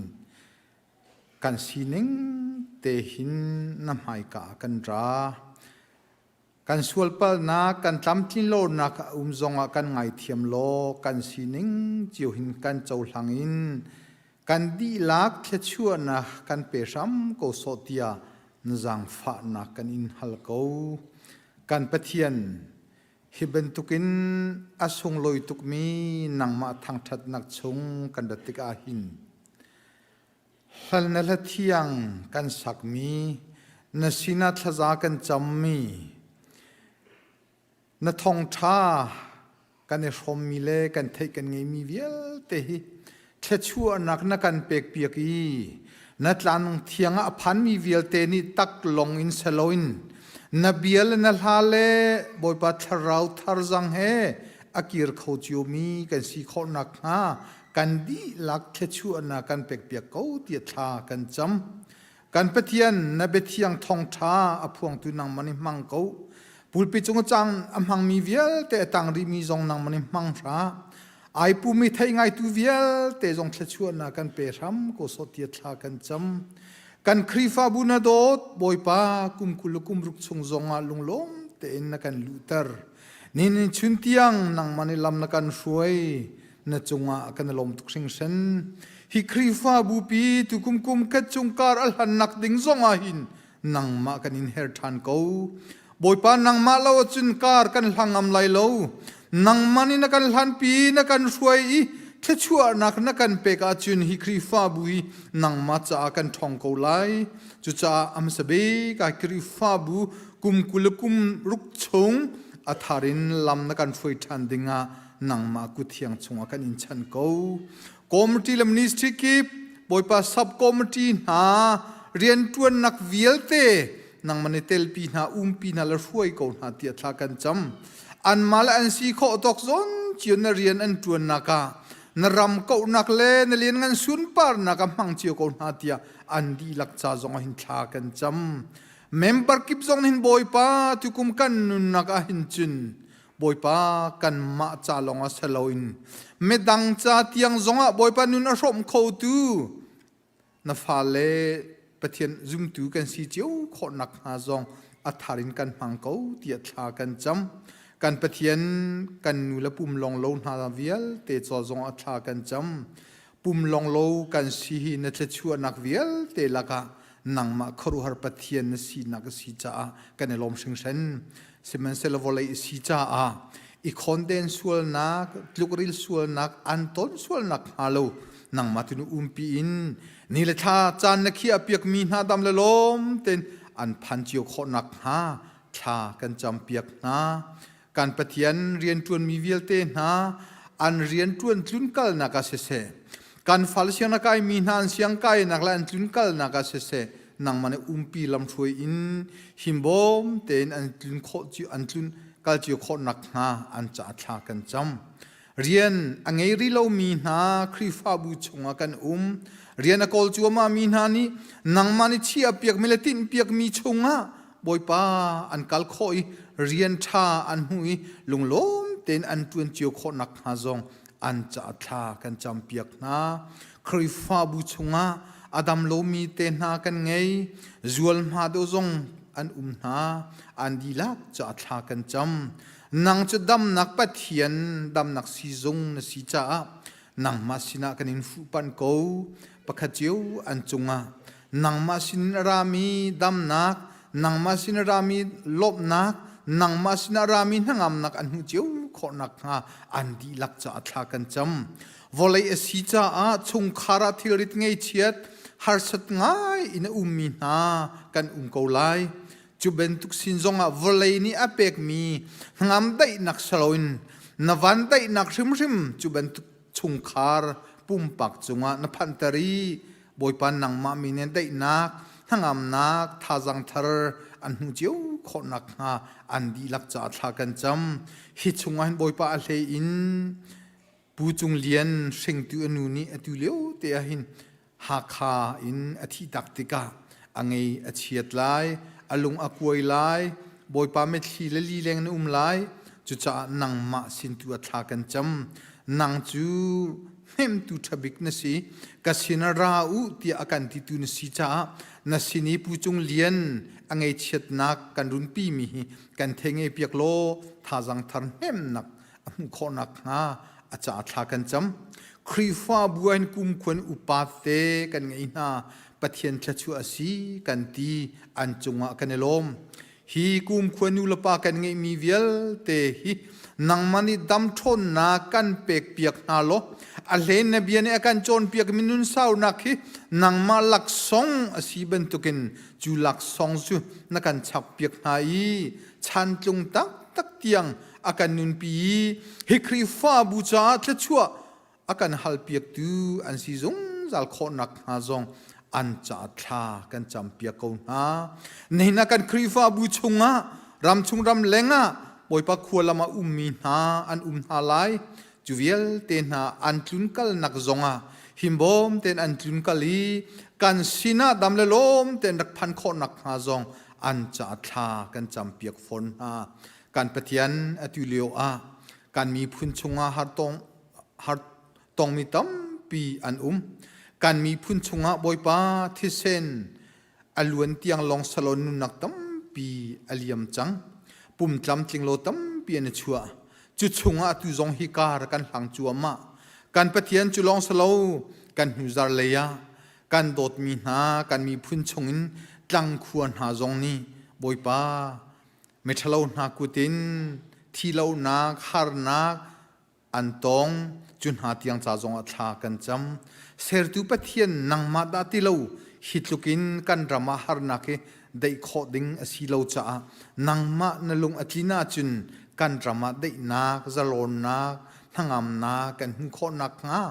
kan sining te hin na hmaika ah kan ra. Kan sualpalnak, kan tlamtlinlonak a um zongah kan ngaithiam law kan sining cio hin kan cohlang in kan dihlak thluachuahnak kan pe hram ko sawh tiah na zaangfahnak kan in hal ko. Kan Pathian, hi bantukin a sunglawi tukmi nangmah thangṭhatnak chung kan rat tikah hin Hlal na hla thiang kan sakmi, na sinah thlaza kan cammi, na thawngṭha kan i hrawmmi le kan theih kan ngeimi vialte hi thluachuahnak na kan pekpiak i na tlanung thiang ah a phanmi vialte nih taklong in seloin na bia le na hla le Bawipa thlarau tharzang he a kir kho ciomi kan si khawh nakhnga kan dihlak thluachuahnak kan pekpiak ko tiah thla kan cam. Kan Pathian na biathiang thawngṭha a phuangtu nangmah nih hmang ko. Pulpi cung a cang a hmangmi vialte a tang rihmi zong nangmah nih hmang hra. Ai pumi thei ngaitu vialte zong thluachuahnak kan pe hram ko sawh tiah thla kan cam. Kan Khrihfabu na dawt Bawipa kum 20 kum ruk chung zongah lunglawm tein na kan luhter. Ninin chun tiang nangmah nih lam na kan hruai. Na cungah kan i lawm tuk hringhran. Hi Khrihfabu pi tukum kum khat chung kar a hlannak ding zongah hin nangmah kan in her ṭhan ko. Bawipa nangmah lo ahcun kar kan hlang ngam lai lo. Nangmah nih na kan hlanpi, na kan hruai i thluachuahnak na kan pek ahcun hi Khrihfabu hi nangmah caah kan ṭhawng ko lai. Cucaah a hmasa bik ah Khrihfabu kum 20 le kum ruk chung a thar in lam na kan hruai ṭhan dingah. nangmah kut thiang chungah kan in chan ko. Committee le ministry kip Bawipa sub committee hna rianṭuannak vialte nangmah nih telpi hna umpi hna le hruai ko hna tiah thla kan cam. Anmah le an si khawh tawk zawn cio na rian an ṭuannak ah na ram kauhnak le na lianngan sunparnak ah hmang cio ko hna tiah an dihlak ca zong ah hin thla kan cam. Member kip zong hin Bawipa tukum kan nunnak ah hin cun Bawipa kanmah ca lawng ah si loin midang ca tiang zongah Bawipa nun a hrawmh khotu na fale Pathian zumtu kan si cio khawh nakhnga zong a thar in kan hmang ko tiah thla kan cam. Kan Pathian kan nu le pum lawng lo hna vialte caw zong a thla kan cam. Pum lawng lo kan si hi na thluachuahnak vialte lakah nangmah khuaruahhar Pathian na sinak a si caah kan i lawm hringhran. Sihmanhsehlaw vawlei a si caah i khawnden sualnak, tlukril sualnak, an ton sualnak hnga lo nangmah tu nu umpi in ni le thla caan na khiah piakmi hna dam le lawm tein an phan cio khawh nakhnga thla kan campiak hna. Kan Pathian rianṭuanmi vialte hna an rianṭuan tlunkalnak ah siseh, kan fal siang na kaimi hna an siang kainak le an tlunkalnak ah siseh, nangmah nih umpi lamhruai in himbawm tein an tlun khawh cio an tlun kal cio khawh nakhnga an caah thla kan cam. Rian a ngei rih lomi hna Khrihfabu chungah kan um. Rian a kawl cuahmah mi hna nih nangmah nih chiah piakmi le tinh piakmi chungah Bawipa an kal khawh i rian ṭha an hmuh i lunglawm tein an ṭuan cio khawh nakhnga zong an caah thla kan campiak hna. Khrihfabu chungah a dam lomi te hna kan ngei. Zualhma deuh zong an um hna. An dihlak caah thla kan cam. Nang cu damnak Pathian, damnak siizung na si caah nangmah sinah kan in fuhpanh ko. Pakhat cio an cungah nangmah sin a rami damnak, nangmah sin a rami lawmhnak, nangmah sin a rami hnangamnak an hmuh cio khawh nakhnga an dihlak caah thla kan cam. Vawlei a si caah chungkhar ah thilrit ngeichiat, harsat ngai in a ummi hna kan um ko lai. Cu bantuk sin zongah vawlei nih a pekmi hnangam daihnak saloin na van daihnak hrimhrim cu bantuk chungkhar pumpak cungah na phanhter i Bawipa nangmah mi nih daihnak, hnangamnak, thazang thar an hmuh cio khawh nakhnga an dihlak caah thla kan cam. Hi chungah hin Bawipa a hlei in Pu Cung Lian hringtu a nu nih atu lio te ah hin Hakha in a thih tak tikah a ngei a chiat lai, a lung a kuai lai, Bawipa mitthli le lileng na um lai. Cucaah nangmah sin tu a thla kan cam. Nang cu hnemtu ṭhabik na si. Ka sinah ra u tiah a kan titu na si caah na sin i Pu Cung Lian a ngeichiatnak kan runpi mi hi kan thei ngei piak law thazang thar hnemnak a hmuh khawh nakhnga a caah thla kan cam. Khrihfabu ah hin kumkhuan upa te kan ngei hna. Pathian thluachuah a si kan ti an cungah kan i lawm. Hi kumkhua nu le pa kan ngeihmi vialte hi nangmah nih dam ṭhawnnak kan pekpiak hna law a hlen na bia nih a kan cawnpiakmi nun saunak hi nangmah laksawng a si bantukin cu laksawng cu na kan chakpiak hna i chantlung taktak tiang a kan nunpi i hi Khrihfabu caah thluachuah a kan halpiaktu an si zungzal khawh nakhnga zong an caah thla kan campiak ko hna. Nihin ah kan Khrihfabu chungah ramchung ram lengah Bawipa khua lam ah ummi hna an um hna lai. Cu vialte hna an tlunkalnak zongah himbawm tein an tlunkal i kan sinah dam le lawm tein rak phan khawh nakhnga zong an caah thla kan campiak fawn hna. Kan Pathian atu lio ah kan miphun chungah hartong har tongmi tampi an um. Kan miphun chungah Bawipa thisen a luan tiang lawng salon nunnak tampi a liam cang. Pum tlamtling lo tampi an i chuah. Cu chungah atu zong hi kar kan hlang cuahmah. Kan Pathian cu lawng salo kan hnuzar lei ah kan dawtmi hna kan miphun chungin tlangkhua hna zong nih Bawipa miṭhalo hna kut in thilonak harnak an tong cu hna tiang ca zongah thla kan cam sertu pathian nangmah dah ti lo hi tlukin kan ram ah harnak hi daih khawh ding a si lo caah nangmah na lung a tlin ahcun kan ram ah daihnak zalawnnak. hnangamnak kan hmuh khawh nakhnga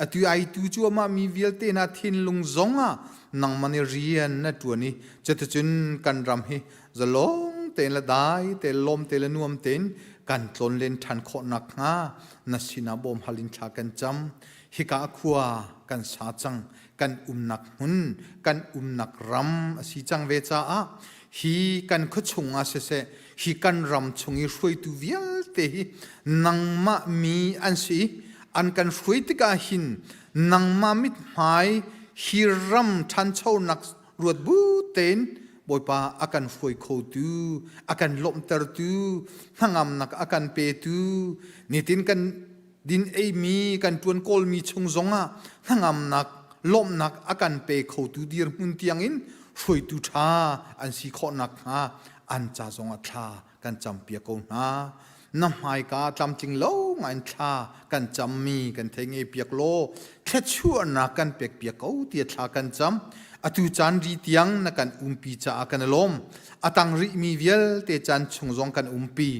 atu ai tu cuahmah mi vialte hna thinlung zong ah nangmah nih rian na ṭuan i cuticun kan ram hi zalong tein le dai te lawm te le nuam tein kan tlawnlen ṭhan khawh nakhnga na sinah bawm hal in thla kan cam. Hika khua kan sa cang, kan umnak hmun, kan umnak ram a si cang ve caah hi kan khuachung ah siseh, hi kan ram chung i hruaitu vialte hi nangmah mi an si i an kan hruai tikah hin nangmah mithmai hi ram ṭhanchonak ruat bu tein Bawipa a kan hruai khotu, a kan lawmhtertu, hnangamnak a kan petu, nitin kan din eimi, kan ṭuan kawlmi chung zongah hnangamnak, lawmhnak a kan pe khotu dirhmun tiangin hruaitu ṭha an si khawh nakhnga an ca zongah thla kan campiak ko hna. Na hmaika tlamtling lo ngain thla kan cammi kan thei ngei piak law thluachuahnak kan pek piak ko tiah thla kan cam. Atu caan ri tiang na kan umpi caah kan i lawm. A tang rihmi vialte caan chung zong kan umpi.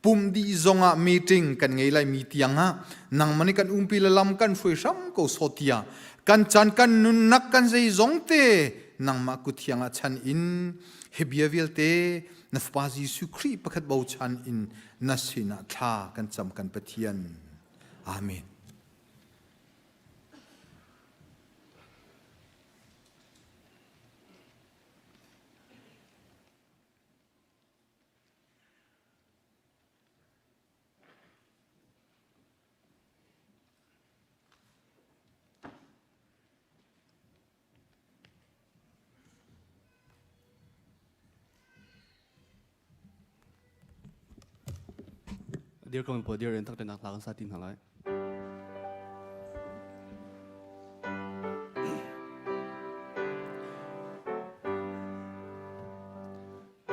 Pum dih zongah meeting kan ngei lai mi tiang ah nangmah nih kan umpi le lam kan hruai hram ko sawtia. Kan caan kan nunnak kan zeizong te nangmah kut thiang ah chan in hi bia vialte na Fapa Jesuh Khrih pakhat bochan in na sinah thla kan cam kan Pathian. Amen. Dir ko pawl dir in thakṭenak hla kan sa ti hna lai.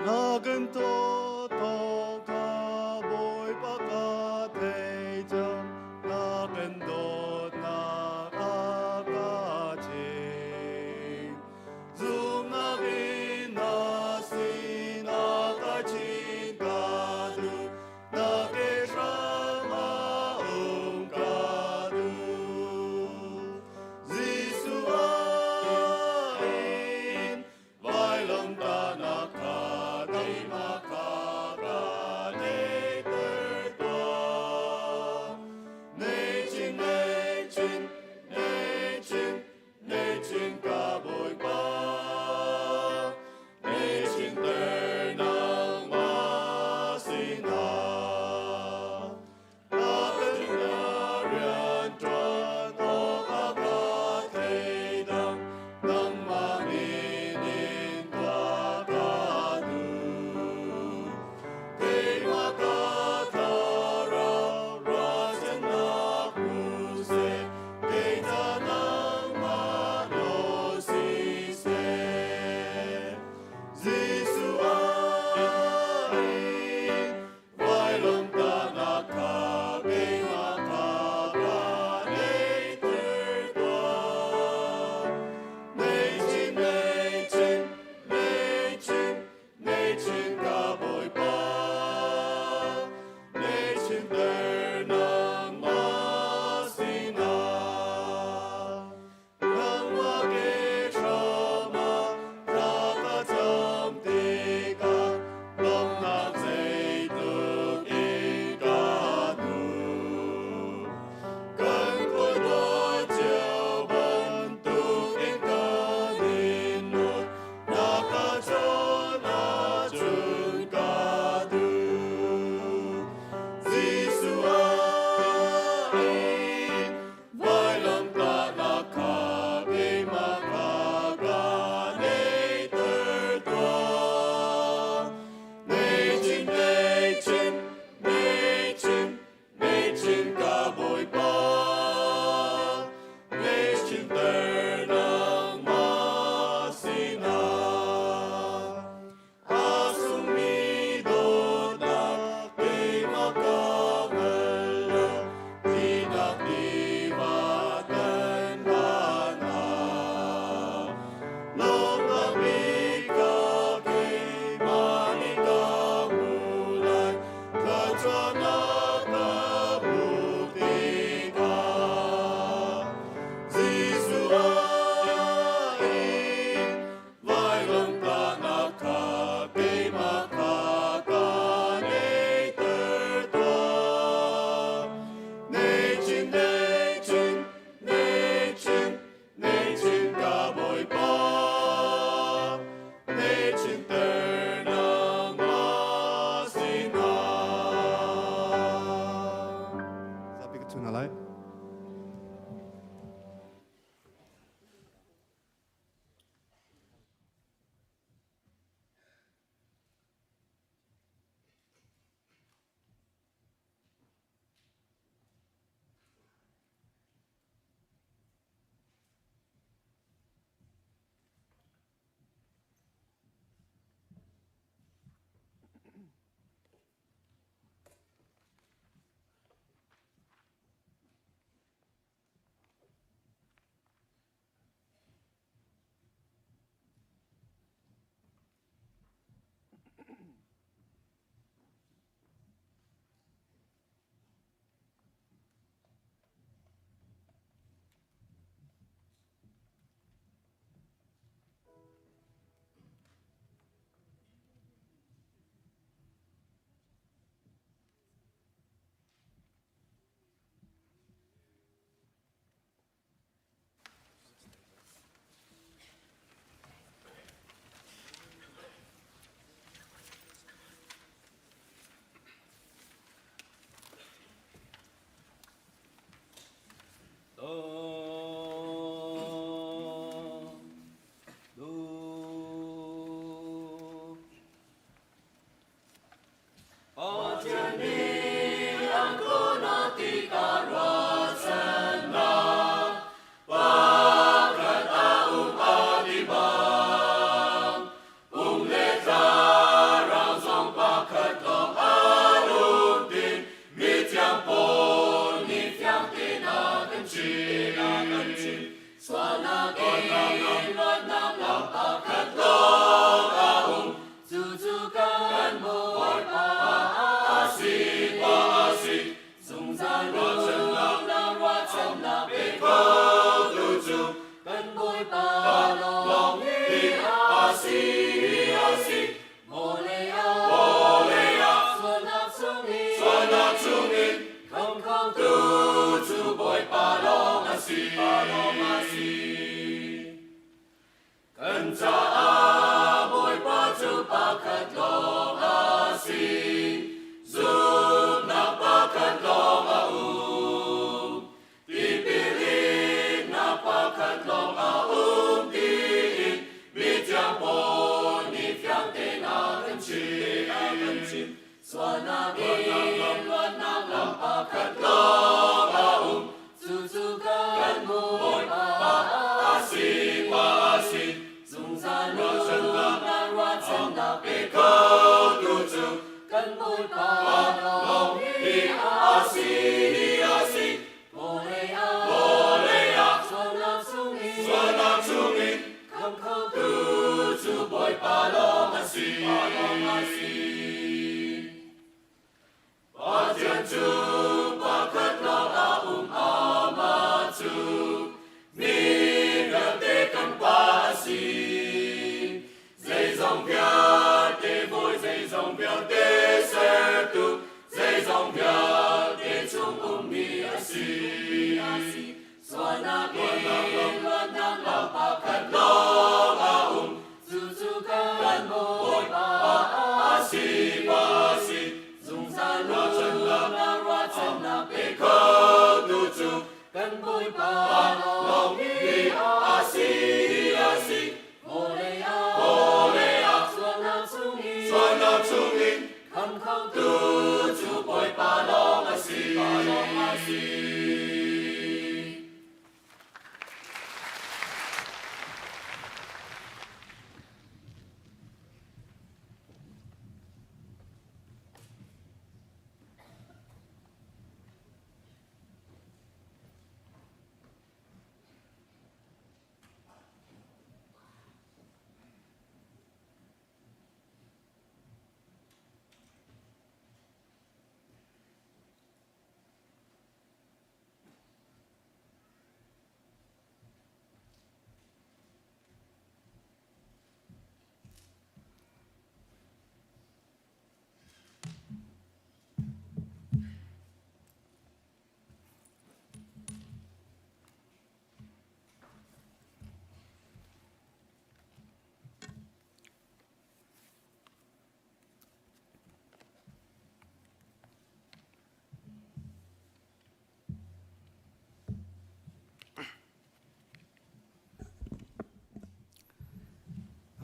Na kan to to ka Bawipa ka thei cang na kan dawtnak a ka chim zumnak in na sinah ka chin ka duh na ke hram a um.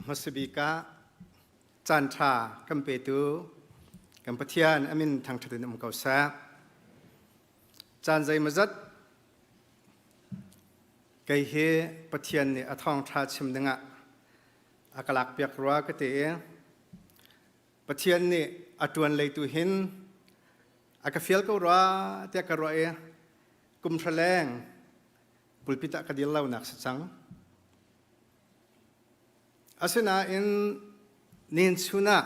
Hmasabik ah caan ṭha kan petu kan Pathian amin thangṭhat in um ko seh. Caan zeimawzat kei hi Pathian nih a thawngṭha chim dingah a ka lakpiak rua ka ti i Pathian nih a ṭuan lei tu hin a ka fial ko rua tiah ka ruah i kum hra leng pulpit ah ka dir lonak si cang. Asinain nin chun ah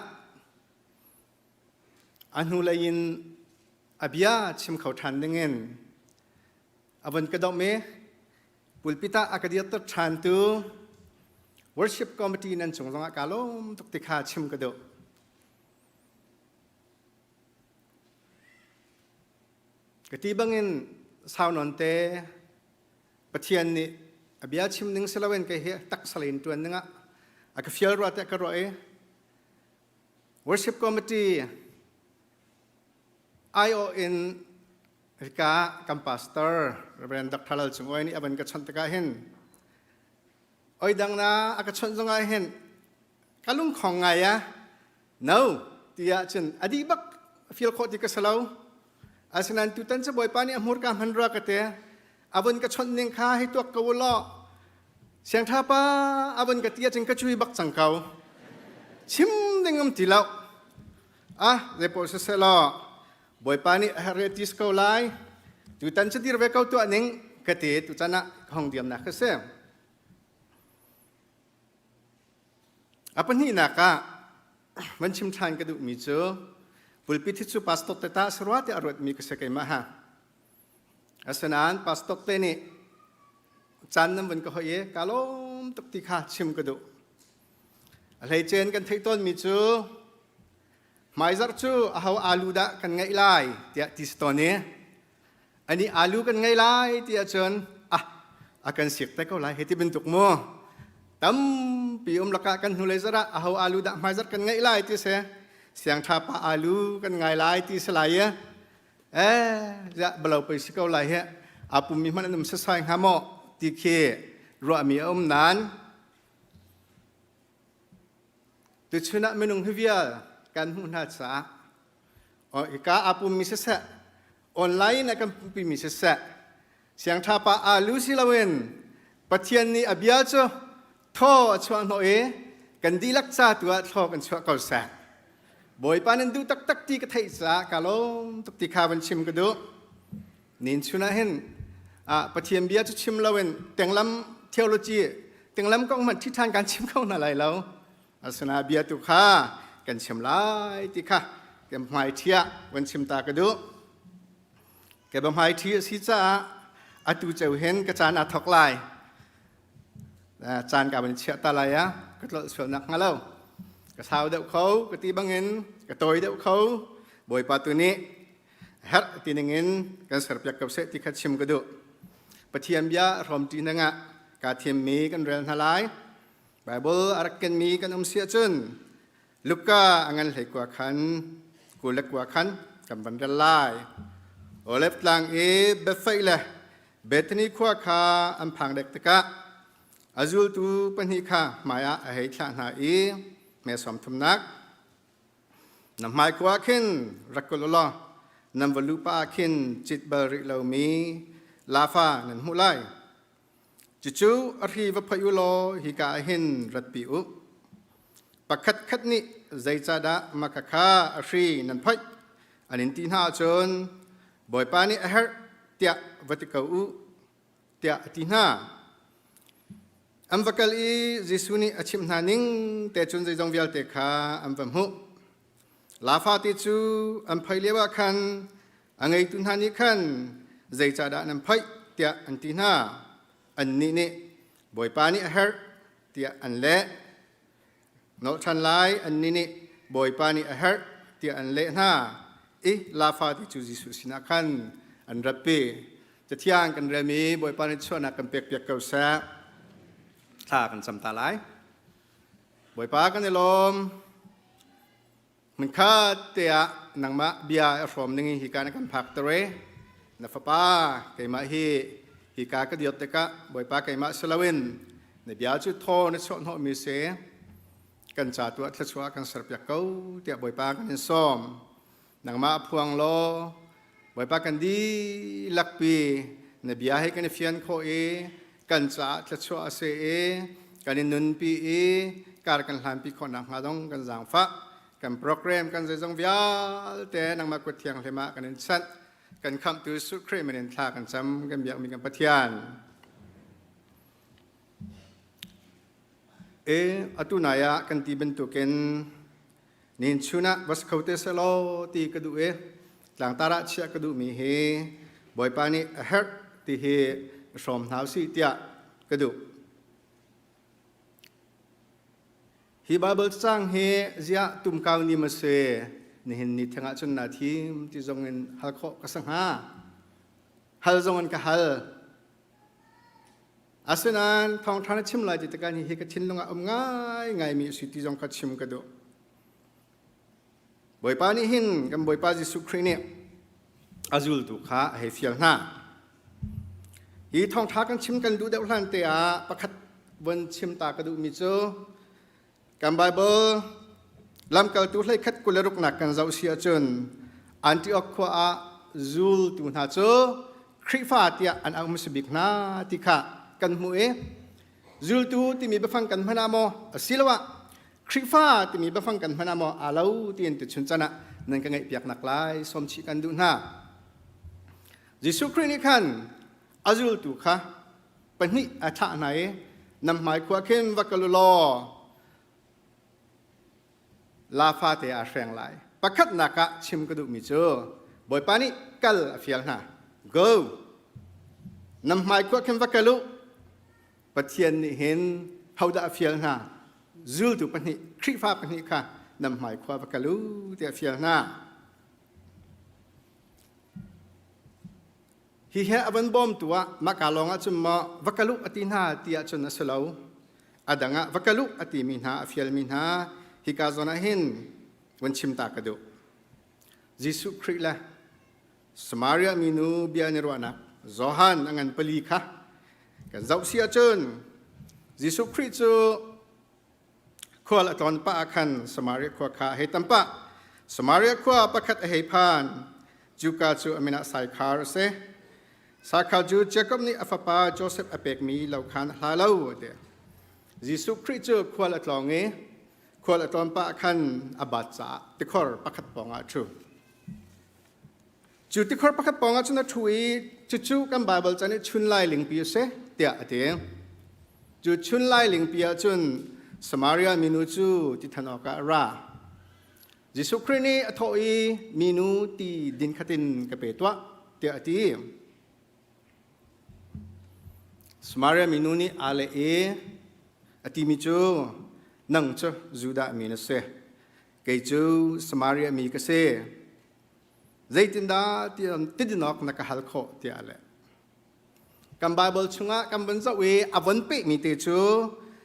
a hnulei in a bia chim kho ṭhan dingin a von ka domh i pulpit ah a ka dirter ṭhan tu worship committee nan cung zongah kaa lawm tuk ti kha chim ka duh. Ka ti bangin sau nawn te Pathian nih a bia chim ning si loin kei hi taksa in ṭuan dingah a ka fial rua tiah ka ruah i worship committee aiawh in hika kan pastor Reverend Dr. Lal Cung Oi nih a van ka chawnh tikah hin oi dang na a ka chawnh zongah hin ka lungkhong ngai a no tiah cun a dih bak. A fial khawh ti ka si lo. Asinain tutan cu Bawipa nih a hmurka hman rua ka te. A vun ka chawnh ning kha hei tuak ko u law Siangṭha pa a vun ka ti ahcun ka cui bak cang ko. Chim ding um ti lo. Ah, zeipaoh siseh law Bawipa nih a herh ti si ko lai. Tutan cu dir ve ko tuah ning ka ti tutan ah ka hong diamnak ka si. A pahnihnak ah van chim ṭhan ka duhmi cu pulpit hi cu pastor te ta sarua te a ruatmi ka si keimah ha. Asinain pastor te nih caan nan vun ka hoi i ka lawm tuk ti kha chim ka duh. A hleicen kan theih tawnmi cu hmaizarh cu aho alu dah kan ngeih lai tiah ti si tawn i ani alu kan ngei lai ti ahcun ah a kan sik te ko lai hei ti bantuk mu tampi um lakah kan hnulei zarh ah aho alu dah hmaizarh kan ngeih lai ti si siangṭha pa alu kan ngai lai ti si lai i eh ziah balo pei si ko lai hi a pummi hmanh an um sasai hnga maw ti khi ruahmi a um nain tuchun ah minung hi vial kan hmuh hna caah hika aa pummi siseh online a kan pummi siseh siangṭha pa alu si loin Pathian nih a bia cu thaw a chuah hnawh i kan dihlak ca tu ah thlaw kan chuah ko seh. Bawipa nan duh taktak ti ka theih caah ka lawm tuk ti kha van chim ka duh. Nin chun ah hin Pathian bia cu chim loin tenglam theology tenglam kong hmanh ṭhi ṭhan kan chim kho hna lai lo. Asina bia tu kha kan chim lai ti kha kan hmai ṭhiah van chim ta ka duh. Ka ba hmai ṭhi a si caah atu ceu hin ka caan aa thawk lai. Caan ka van chiah ta lai ah ka tlolh sualnak hnga lo. Ka sau deuh kho ka ti bangin ka tawi deuh kho. Bawipa tu nih herh ti ningin kan serpiak ko seh ti kha chim ka duh. Pathian bia hrawm ṭi nangah kaa thimmi kan rel hna lai. Baibal a rak kenmi kan um si ahcun Luka a ngan hlei kua khan 22 khan kan van rel lai. Olive tlang i Bethphage le Bethany khua kha an phang dek tikah a zultu pahnih kha hmaiah a hei thlah hna i hme sawm thumnak na hmai khua khin rak kul u law nan va luh pah ah khin cit bal rih lomi lafa nan hmuh lai. Cucu a hri va phoih u law hika ah hin ratpi u. Pakhatkhat nih zeicahdah maka kha a hri nan phoih an in ti hna ahcun Bawipa nih a herh tiah va ti ko u tiah a ti hna. An va kal i Jesuh nih a chimh hna ning te cun zeizong vialte kha an va hmuh. Lafa ti cu an phoi lio ah khan a ngeitu hna nih khan zeicahdah nan phoih tiah an ti hna. Annih nih Bawipa nih a herh tiah an leh. Nolh ṭhan lai annih nih Bawipa nih a herh tiah an leh hna i lafa ti cu Jesuh sinah khan an ratpi. Cathiang kan relmi Bawipa nih chuahnak kan pekpiak ko seh. Thla kan cam ta lai. Bawipa kan i lawm. Hmunkhat te ah nangmah bia a hrawm ning in hika na kan phak tere. Na fapa keimah hi hika ka diot tikah Bawipa keimah si loin na bia cu thaw na chuahhnawhmi si kan ca tuah thluachuah kan serpiak ko tiah Bawipa kan in sawm. Nangmah phuang law Bawipa kan dihlak pi na bia he kan i fian khawh i kan caah thluachuah a si i kan i nunpi i kar kan hlanpi khawh nakhnga dong kan zaangfah kan program kan zeizong vialte nangmah kut thianghlim ah kan in chanh kan khamhtu Jesuh Khrih min in thla kan cam kan biakmi kan Pathian e atu nai ah kan ti bantukin Nin chun ah va si kho te selaw ti ka duh i tlangtar ah chiah ka duhmi hi Bawipa nih a herh ti hi hrawm hna usih tiah ka duh. Hi Bible cang hi ziah tumkau ni ma si nihin ni theng ah cun naa thim ti zong in hal khawh ka si hnga. Hal zong in ka hal. Asinain thawngṭha na chim lai ti tikah hi ka thinlung ah um ngaingaimi a si ti zong kha chim ka duh. Bawipa nih hin kan Bawipa Jesuh Khrih nih a zultu kha a hei fial hna. Hi thawngṭha kan chim kan duh deuh hlan te ah pakhat von chim ta ka duhmi cu kan Bible lamkaltu 21 26 nak kan zoh si ahcun. Antioch khua ah zultu hna cu Khrihfa tiah an auh hmasa bik hna ti kha kan hmuh i zultu timi biafang kan hman ah maw asiloah Khrihfa timi biafang kan hman ah maw aa lo tiin tuchun chan ah nan ka ngaihpiak nak lai sawmchih kan duh hna. Jesuh Khrih nih khan a zultu kha pahnih a thlah hna i nan hmai khua khin va kal u law la fate aa hreng lai. Pakhatnak ah chim ka duhmi cu Bawipa nih kal a fial hna. Go! Nan hmai khua khin va kal u. Pathian nih hin hodah a fial hna? Zultu pahnih, Khrihfa pahnih kha nan hmai khua va kal u tiah a fial hna. Hi he a van bawmtu ah mahka lawng ah cun maw va kal u a ti hna ti ahcun a si lo. A dang ah va kal u a timi hna a fialmi hna hika zawn ah hin van chim ta ka duh. Jesuh Khrih le Samaria minu bia an i ruahnak Johan a ngan pali kha kan zoh si ahcun Jesuh Khrih cu Khual a tlawn pah ah khan Samaria khua kha a hei tam pah. Samaria khua pakhat a hei phan. Cuka cu a min ah Saikhar a si. Saikhar cu Jakob nih a fapa Josef a pekmi lo khan a hla lo a ti. Jesuh Khrih cu khual a tlawng i khual a tlawn pah ah khan a bat caah tikhor pakhat pawngah a ṭhu. Cu tikhor pakhat pawngah cun a ṭhu i cucu kan Baibal can i chun lailingpi a si tiah a ti. Cu chun lailingpi ah cun Samaria minu cu ti than awkah a ra. Jesuh Khrih nih a thawh i minu ti din khatin ka pe tuah tiah a ti. Samaria minu nih aa leh i a timi cu nang cu Judah mi na si, kei cu Samaria mi ka si. Zeitindah tidin awk na ka hal khawh tiah a leh. Kan Baibal chungah kan vun zoh i a von pehmi te cu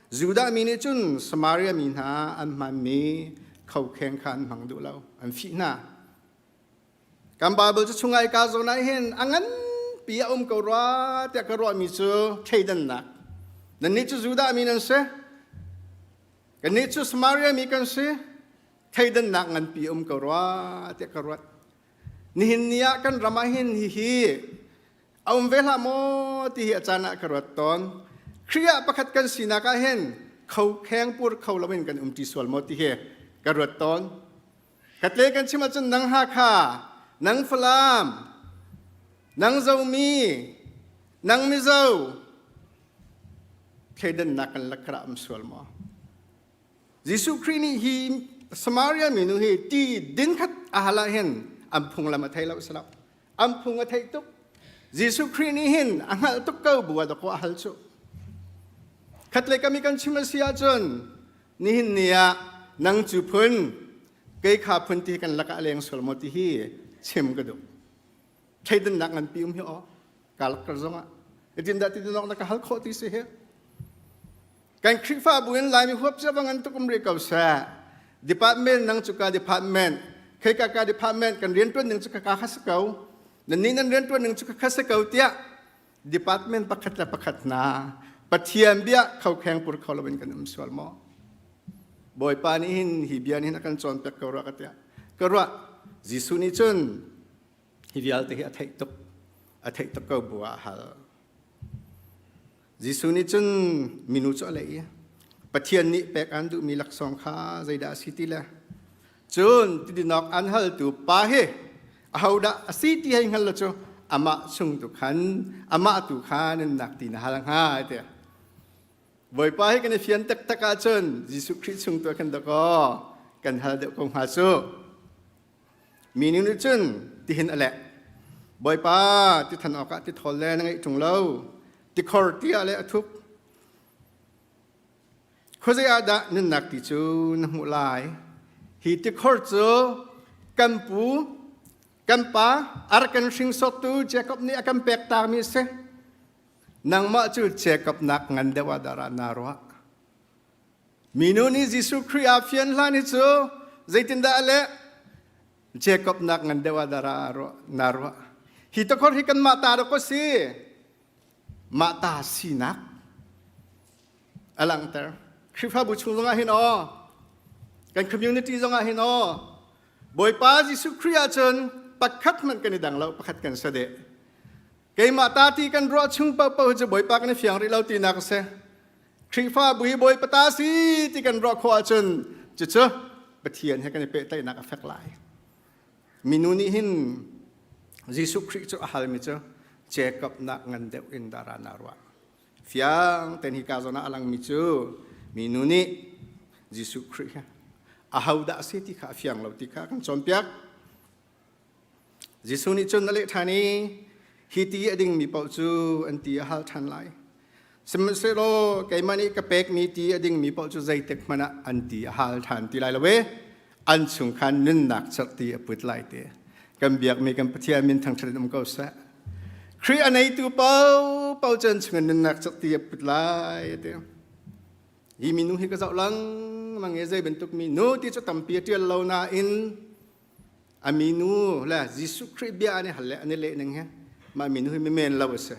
Judah mi nih cun Samaria mi hna an hmanmi khokheng kha an hmang duh lo, an fih hna. Kan Baibal cu chungah i ka zawn ah hin a nganpi a um ko rua tiah ka ruahmi cu thleidannak. Nannih cu Judah mi nan si, kannih cu Samaria mi kan si, thleidannak nganpi a um ko rua tiah ka ruat. Nihin ni ah kan ram ah hin hihi a um ve hlah maw ti hi a caan ah ka ruat tawn. Khrih ah pakhat kan sinak ah hin kho kheng pur kho loin kan um ṭi sual maw ti hi ka ruat tawn. Katle kan chim ahcun nang Hakha, nang Falam, nang Zomi, nang Mizo, thleidannak kan lakah um sual maw? Jesuh Khrih nih hi Samaria minu hi ti din khat a hal ah hin an phunglam a thei lo si lo. An phung a theih tuk. Jesuh Khrih nih hin a hngalh tuk ko bu ah dakaw a hal cu. Khatlei kami kan chim a si ahcun nihin ni ah nang cu phun kei kha phun ti kan lakah a leng sual maw ti hi chim ka duh. Thleidannak nganpi um hi aw kalak kar zongah itin dah ti na ka hal khawh ti si hi. Kan Khrihfabu in Laimi huap cia bang an tuk um rih ko seh. Department nang cu ka department, khei ka ka department kan riantuan ning cu ka ka kha si ko. Nan nih nan riantuan ning cu ka kha si ko tiah department pakhat le pakhat hna Pathian bia khokheng pur kho loin kan um sual maw? Bawipa nih hin hi bia nih hin a kan cawnpiak ko rua ka tiah ka ruah. Jesuh nih cun hi vialte hi a theih tuk a theih tuk ko bu ah a hal. Jesuh nih cun minu cu a leh i Pathian nih pek aan duhmi laksawng kha zeidah a si ti le cun tidinawk aan haltu pa hi ahodah a si ti hei hngal lo cu amah chung tu khan amah tu kha nunnak ti na hal hnga tiah Bawipa hi kan i fian taktak ahcun Jesuh Khrih chung tu khan dakaw kan hal deuh ko hnga cu. Minu nih cun tihin a leh. Bawipa, ti than awkah ti thawl le na ngeih ṭung lo. Tikhor ti ah le a thuk. Khuazei ah dah nunnak ti cu na hmuh lai? Hi tikhor cu kan pu, kan pa, a rak kan hringsawttu Jakob nih a kan pek takmi a si. Nangmah cu Jakob nak ngan deuh ah dah naa ruah? Minu nih Jesuh Khrih aa fian hlan hi cu zeitindah a leh? Jacob nak ngan deuh ah dah naa ruah. Hi takhor hi kanmah ta dawk a si. Mah ta sinak a langhter. Khrihfabu chung zongah hin aw, kan community zongah hin aw, Bawipa Jesuh Khrih ahcun pakhat hmanh kan i dang lo, pakhat kan si deh. Keimah ta ti kan ruah chung paohpaoh cu Bawipa kan i fiang rih lo tinak a si. Khrihfabu hi Bawipa ta si ti kan ruah khawh ahcun cucu Pathian he kan i pehtlaihnak a fek lai. Minu nih hin Jesuh Khrih cu a halmi cu Jacob nak ngan deuh in dara na ruah. Fiang ten hi ka zawn ah a langmi cu minu nih Jesuh Khrih hi ahodah a si ti kha a fiang lo ti kha kan cawnpiak. Jesuh nih cun a leh ṭhan i hi ti a dingmi paoh cu an ti a hal ṭhan lai. Sihmanhsehlaw keimah nih ka pekmi ti a dingmi paoh cu zeitik hmanh ah an ti a hal ṭhan ti lai lo i an chung khan nunnak cerhti a put lai ti. Kan biakmi kan Pathian min thangṭhat in um ko seh. Khrih a neitu paohpaoh cu an chungin nunnak cerhti a put lai a ti. Hi minu hi ka zoh lengmang i zei bantuk minu ti cu tampi a ṭial lo nain A minu le Jesuh Khrih bia an i hal le an i leh ning hi mah minu hi mimen lo a si.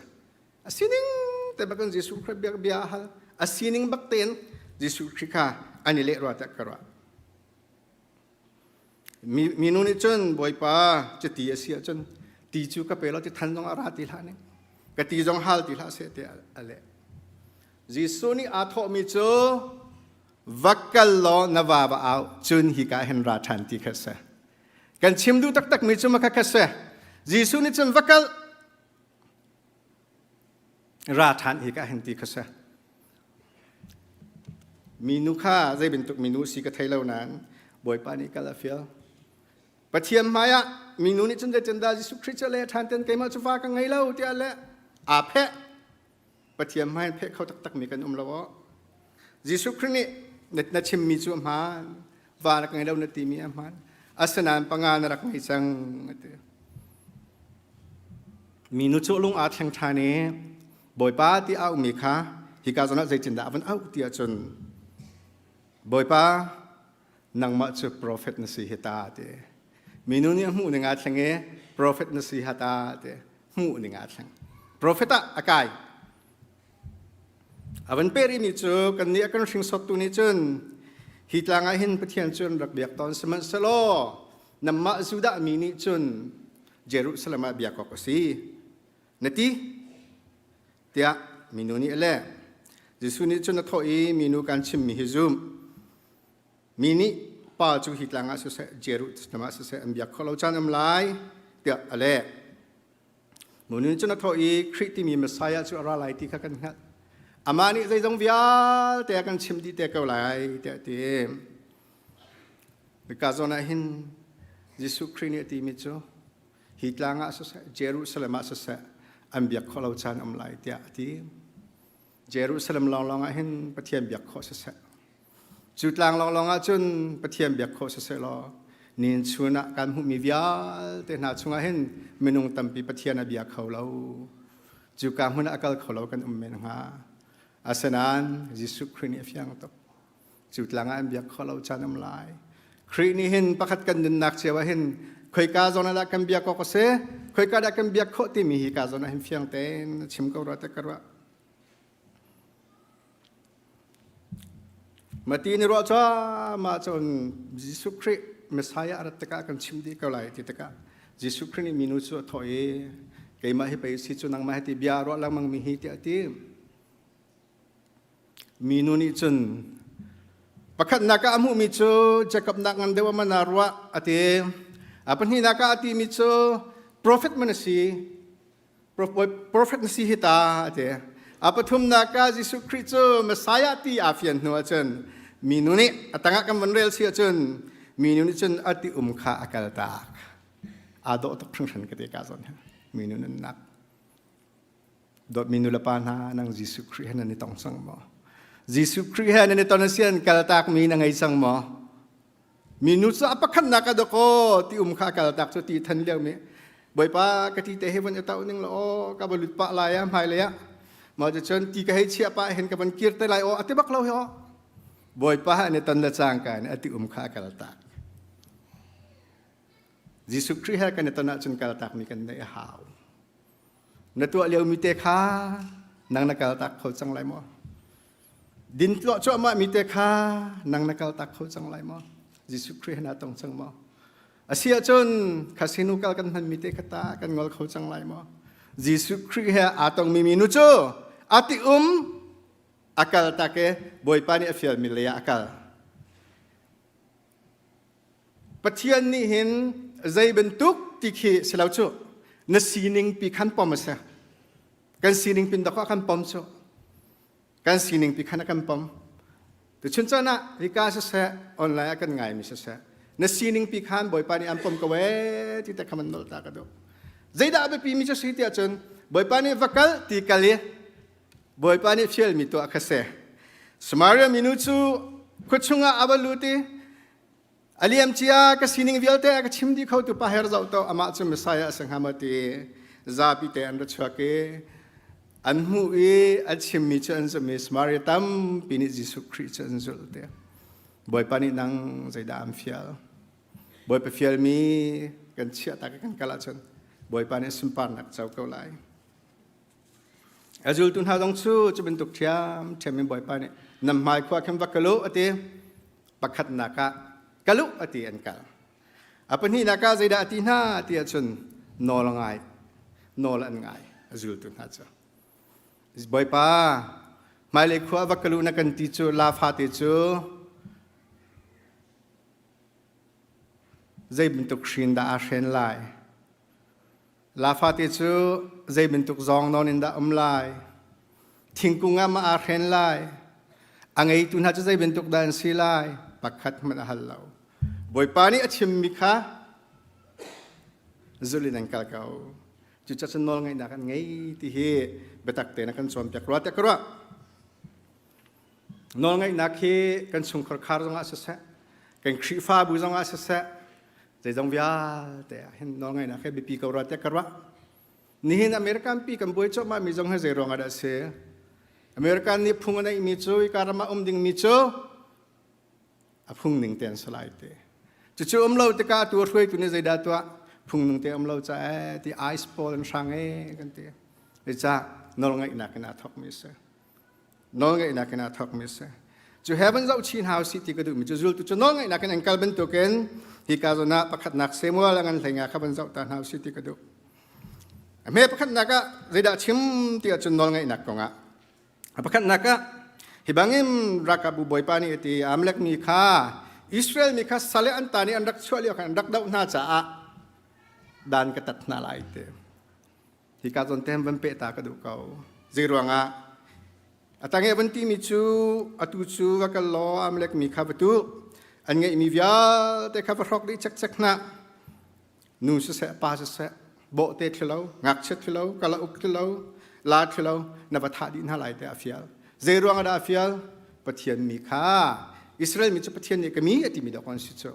A sining te bak in Jesuh Khrih bia bia a hal. A sining bak tein Jesuh Khrih kha an i leh rua tiah ka ruah. Minu nih cun Bawipa cuti a si ahcun ti cu ka pe lo ti than zong a ra ti hlah ning. Ka ti zong hal ti hlah seh tiah a leh. Jesuh nih aa thawhmi cu Va kal law na va va au cun hika hin ra ṭhan ti kha si. Kan chim duh taktakmi cu makha kha si. Jesuh nih cun va kal ra ṭhan hika hin ti kha si. Minu kha zei bantuk minu si ka thei lo nain Bawipa nih kal a fial. Pathian hmaiah minu nih cun zeitindah Jesuh Khrih cu le ṭhan ten keimah cu va ka ngei lo tiah le aa pheh. Pathian hmai pheh kho taktakmi kan um lo aw. Jesuh Khrih nih na chimmi cu a hmaan, va rak ngei lo na timi a hmaan. Asinain panga na rak ngei cang a ti. Minu cu lung aa thleng ṭhan i Bawipa ti a aumi kha hika zawn ah zeitindah a van auh ti ahcun Bawipa nangmah cu profet na si hi ta ti. Minu nih a hmuh ning aa thleng i profet na si ha ta ti. Hmuh ning aa thleng. Profet ah a kai. A van peh rihmi cu kannih a kan hringsottu nih cun hi tlang ah hin Pathian cu an rak biak tawn sihmanhsehlaw nanmah Judah mi nih cun Jerusalem ah biak awk a si na ti tiah minu nih a leh. Jesuh nih cun a thawh i minu kan chimmi hi zum. Mi nih pa cu hi tlang ah siseh Jerusalem ah siseh an biak kho lo caan um lai tiah a leh. Munu cun a thawh i Khrih timi Messiah cu a ra lai ti kha kan hngalh. Amah nih zeizong vialte a kan chimh dih te ko lai tiah a ti. Hika zawn ah hin Jesuh Khrih nih a timi cu hi tlang ah siseh Jerusalem ah siseh an biak khawh lo caan um lai tiah a ti. Jerusalem lawnglawng ah hin Pathian biak khawh siseh Cu tlang lawnglawng ah cun Pathian biak khawh siseh law nin chun ah kan hmuhmi vialte hna chungah hin minung tampi Pathian a bia kho lo. Cuka hmun ah a kal kho lo kan um men hnga. Asinain Jesuh Khrih nih a fiang tuk. Cu tlang ah an biak khawh lo caan um lai. Khrih nih hin pakhat kan nunnak cio ah hin khoika zawn ah dah kan biak awk a si, khoika dah kan biak khawh timi hi ka zawn ah hin fiang tein a chim ko rua te ka ruah. Mati ni ruah cuahmah cun Jesuh Khrih Messiah a rat tikah kan chim dih ko lai ti tikah Jesuh Khrih nih minu cu a thawh i keimah hi pei si cu nangmah hi ti bia ruah lengmang mi hi tiah a ti. Minu nih cun pakhatnak ah a hmuhmi cu Jacob nak ngan deuh a man ah ruah a ti. A pahnihnak ah a timi cu prophet man a si. Prophet na si hi ta a ti. A pathumnak ah Jesuh Khrih cu Messiah ti aa fian hnu ahcun minu nih a tangah kan van rel si ahcun minu nih cun a ti um kha a kal tak. Aa dawh tuk hringhran ka ti ka zawn minu nunnak. Dawtmi nu le pa hna nang Jesuh Khrih he nan i tong cang maw? Jesuh Khrih he nan i ton a si an kal takmi na ngei cang maw? Minu cu a pakhatnak a dawkaw ti um kha kal tak cu ti than lio mi Bawipa ka ti te he von i tauh ning law aw ka va lut pah lai ah hmailei ah mah cu cun ti ka hei chiah pah hin ka van kir te lai aw a ti bak lo hi aw Bawipa an i ton le cangka in a ti um kha a kal tak Jesuh Khrih he kan i ton ahcun kal takmi kan neih a hau na tuah liomi te kha nang na kal tak kho cang lai maw Din tluah cuahmah mi te kha nang na kaltak kho cang lai maw? Jesuh Khrih na tong cang maw? A si ahcun casino kal kan hmanmi te kha ta kan ngol kho cang lai maw? Jesuh Khrih he aa tongmi minu cu a ti um a kal tak i Bawipa nih a fialmi lei ah a kal. Pathian nih hin zei bantuk ti khi si lo cu na sining pi khan pom a si. Kan sining pin dawk ah kan pom cu. Kan sining pi khan a kan pom. Tuchun caan ah hika siseh online ah kan ngaimi siseh na sining pi khan Bawipa nih an pom ko ee ti te kha man nol ta ka duh. Zeidah a biapi mi cu si tiah cun Bawipa nih va kal ti kal i Bawipa nih fialmi tuah kha si. Samaria minu cu khua chungah a va lut i a liam cia ka sining vialte a ka chim dih kho tu pa her zoh to amah cu Messiah a si hnga maw ti zapi te an ra chuak i an hmuh i an chimmi cu an zumh i Samaria tampi nih Jesuh Khrih cu an zulh te. Bawipa nih nang zeidah an fial? Bawipa fialmi kan chiah tak i kan kal ahcun Bawipa nih sunparnak co ko lai. A zultu hna zong cu cu bantuk ṭhiamṭhiam in Bawipa nih nan hmai khua khin va kal u a ti. Pakhatnak ah kal u a ti an kal. A pahnihnak ah zeidah a ti hna ti ahcun nawl a ngai. Nawl an ngai a zultu hna cu. Bawipa hmailei khua va kal u na kan ti cu la fate cu zei bantuk hrin dah aa hren lai? La fate cu zei bantuk zawng nawn in dah um lai? Thingkung ah ma aa hren lai? A ngeitu hna cu zei bantuk dah an si lai? Pakhat hmanh a hal lo. Bawipa nih a chimmi kha zulh in an kal ko. Cucaah cun nawlngaihnak an ngei ti hi biatak tein a kan cawnpiak rua tiah ka ruah. Nawlngaihnak hi kan chungkhar khar zongah siseh, kan Khrihfabu zongah siseh, zeizong vialte ah hin nawlngaihnak hi biapi ko rua tiah ka ruah. Nihin American pi kan buai cuahmah mi zong hi zei ruangah dah a si? American nih phung a neihmi cu hika ram ah um dingmi cu a phung ning te an si lai ti. Cucu um lo tikah atu hruaitu nih zeidah tuah? Phung ning te um lo caah ti ice pawl an hrang e kan ti. Zeicah nawlngaihnak in aa thawkmi a si. Nawlngaihnak in aa thawkmi a si. Cu heaven zoh chin hau si ti ka duhmi cu zultu cu nawlngaihnak in an kal bantukin hika zawn ah pakhatnak Samuel a ngan hlei kha van zoh ta hna si ti ka duh. A hme pakhatnak ah zeidah chim ti ahcun nawlngaihnak kongah. A pakhatnak ah hi bangin ralkapbu bawipa nih a ti Amalek mi kha Israel mi kha sal i an ta nih an rak chuah lio khan an rak doh hna caah dan ka tat hna lai ti. Hika zawn te van peh ta ka duh ko. Zei ruangah a tang i van timi cu atu cu va kal law Amalek mi kha va tu an ngeihmi vialte kha va hrawk dih cekcek hna. Nu siseh pa siseh bawhte thilo ngakchia thilo kalauk thilo la thilo na va thah dih hna lai tiah a fial. Zei ruangah dah a fial? Pathian mi kha Israel mi cu Pathian nih ka mi a timi dawk an si cu.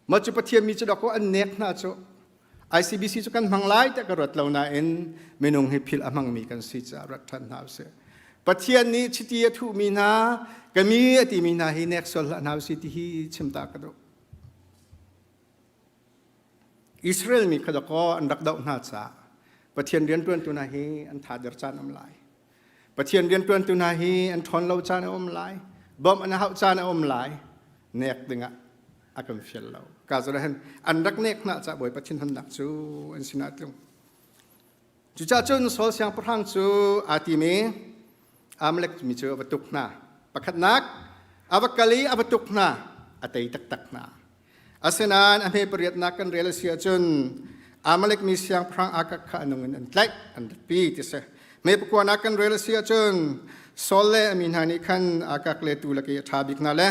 Mah cu Pathian mi cu dawkaw an nek hna cu ICBC cu kan hmang lai tiah ka ruat lo nain minung hi philh a hmangmi kan si caah rat ṭhan hna usih. Pathian nih chiti a thuhmi hna, ka mi a timi hna hi nek sual hlah hna usih ti hi chim ta ka duh. Israel mi kha dawkaw an rak doh hna caah Pathian rianṭuantu hna hi an tha der caan um lai. Pathian rianṭuantu hna hi an ṭhawn lo caan a um lai, bawmh an hauh caan a um lai, nek dingah a kan fial lo. Ka zara hin an rak nek hna ca Bawipa thinhunnak cu an sinah tlung. Cucaah cun Saul siangpahrang cu aa tim i Amalek mi cu a va tuk hna. Pakhatnak, a va kal i a va tuk hna, a tei taktak hna. Asinain a hme pariatnak kan rel a si ahcun Amalek mi siangpahrang Agag kha a nung in an tlaih, an ratpi ti si. Hme pakuanak kan rel a si ahcun Saul le a mi hna nih khan Agag le tuu lak i a ṭha bik hna le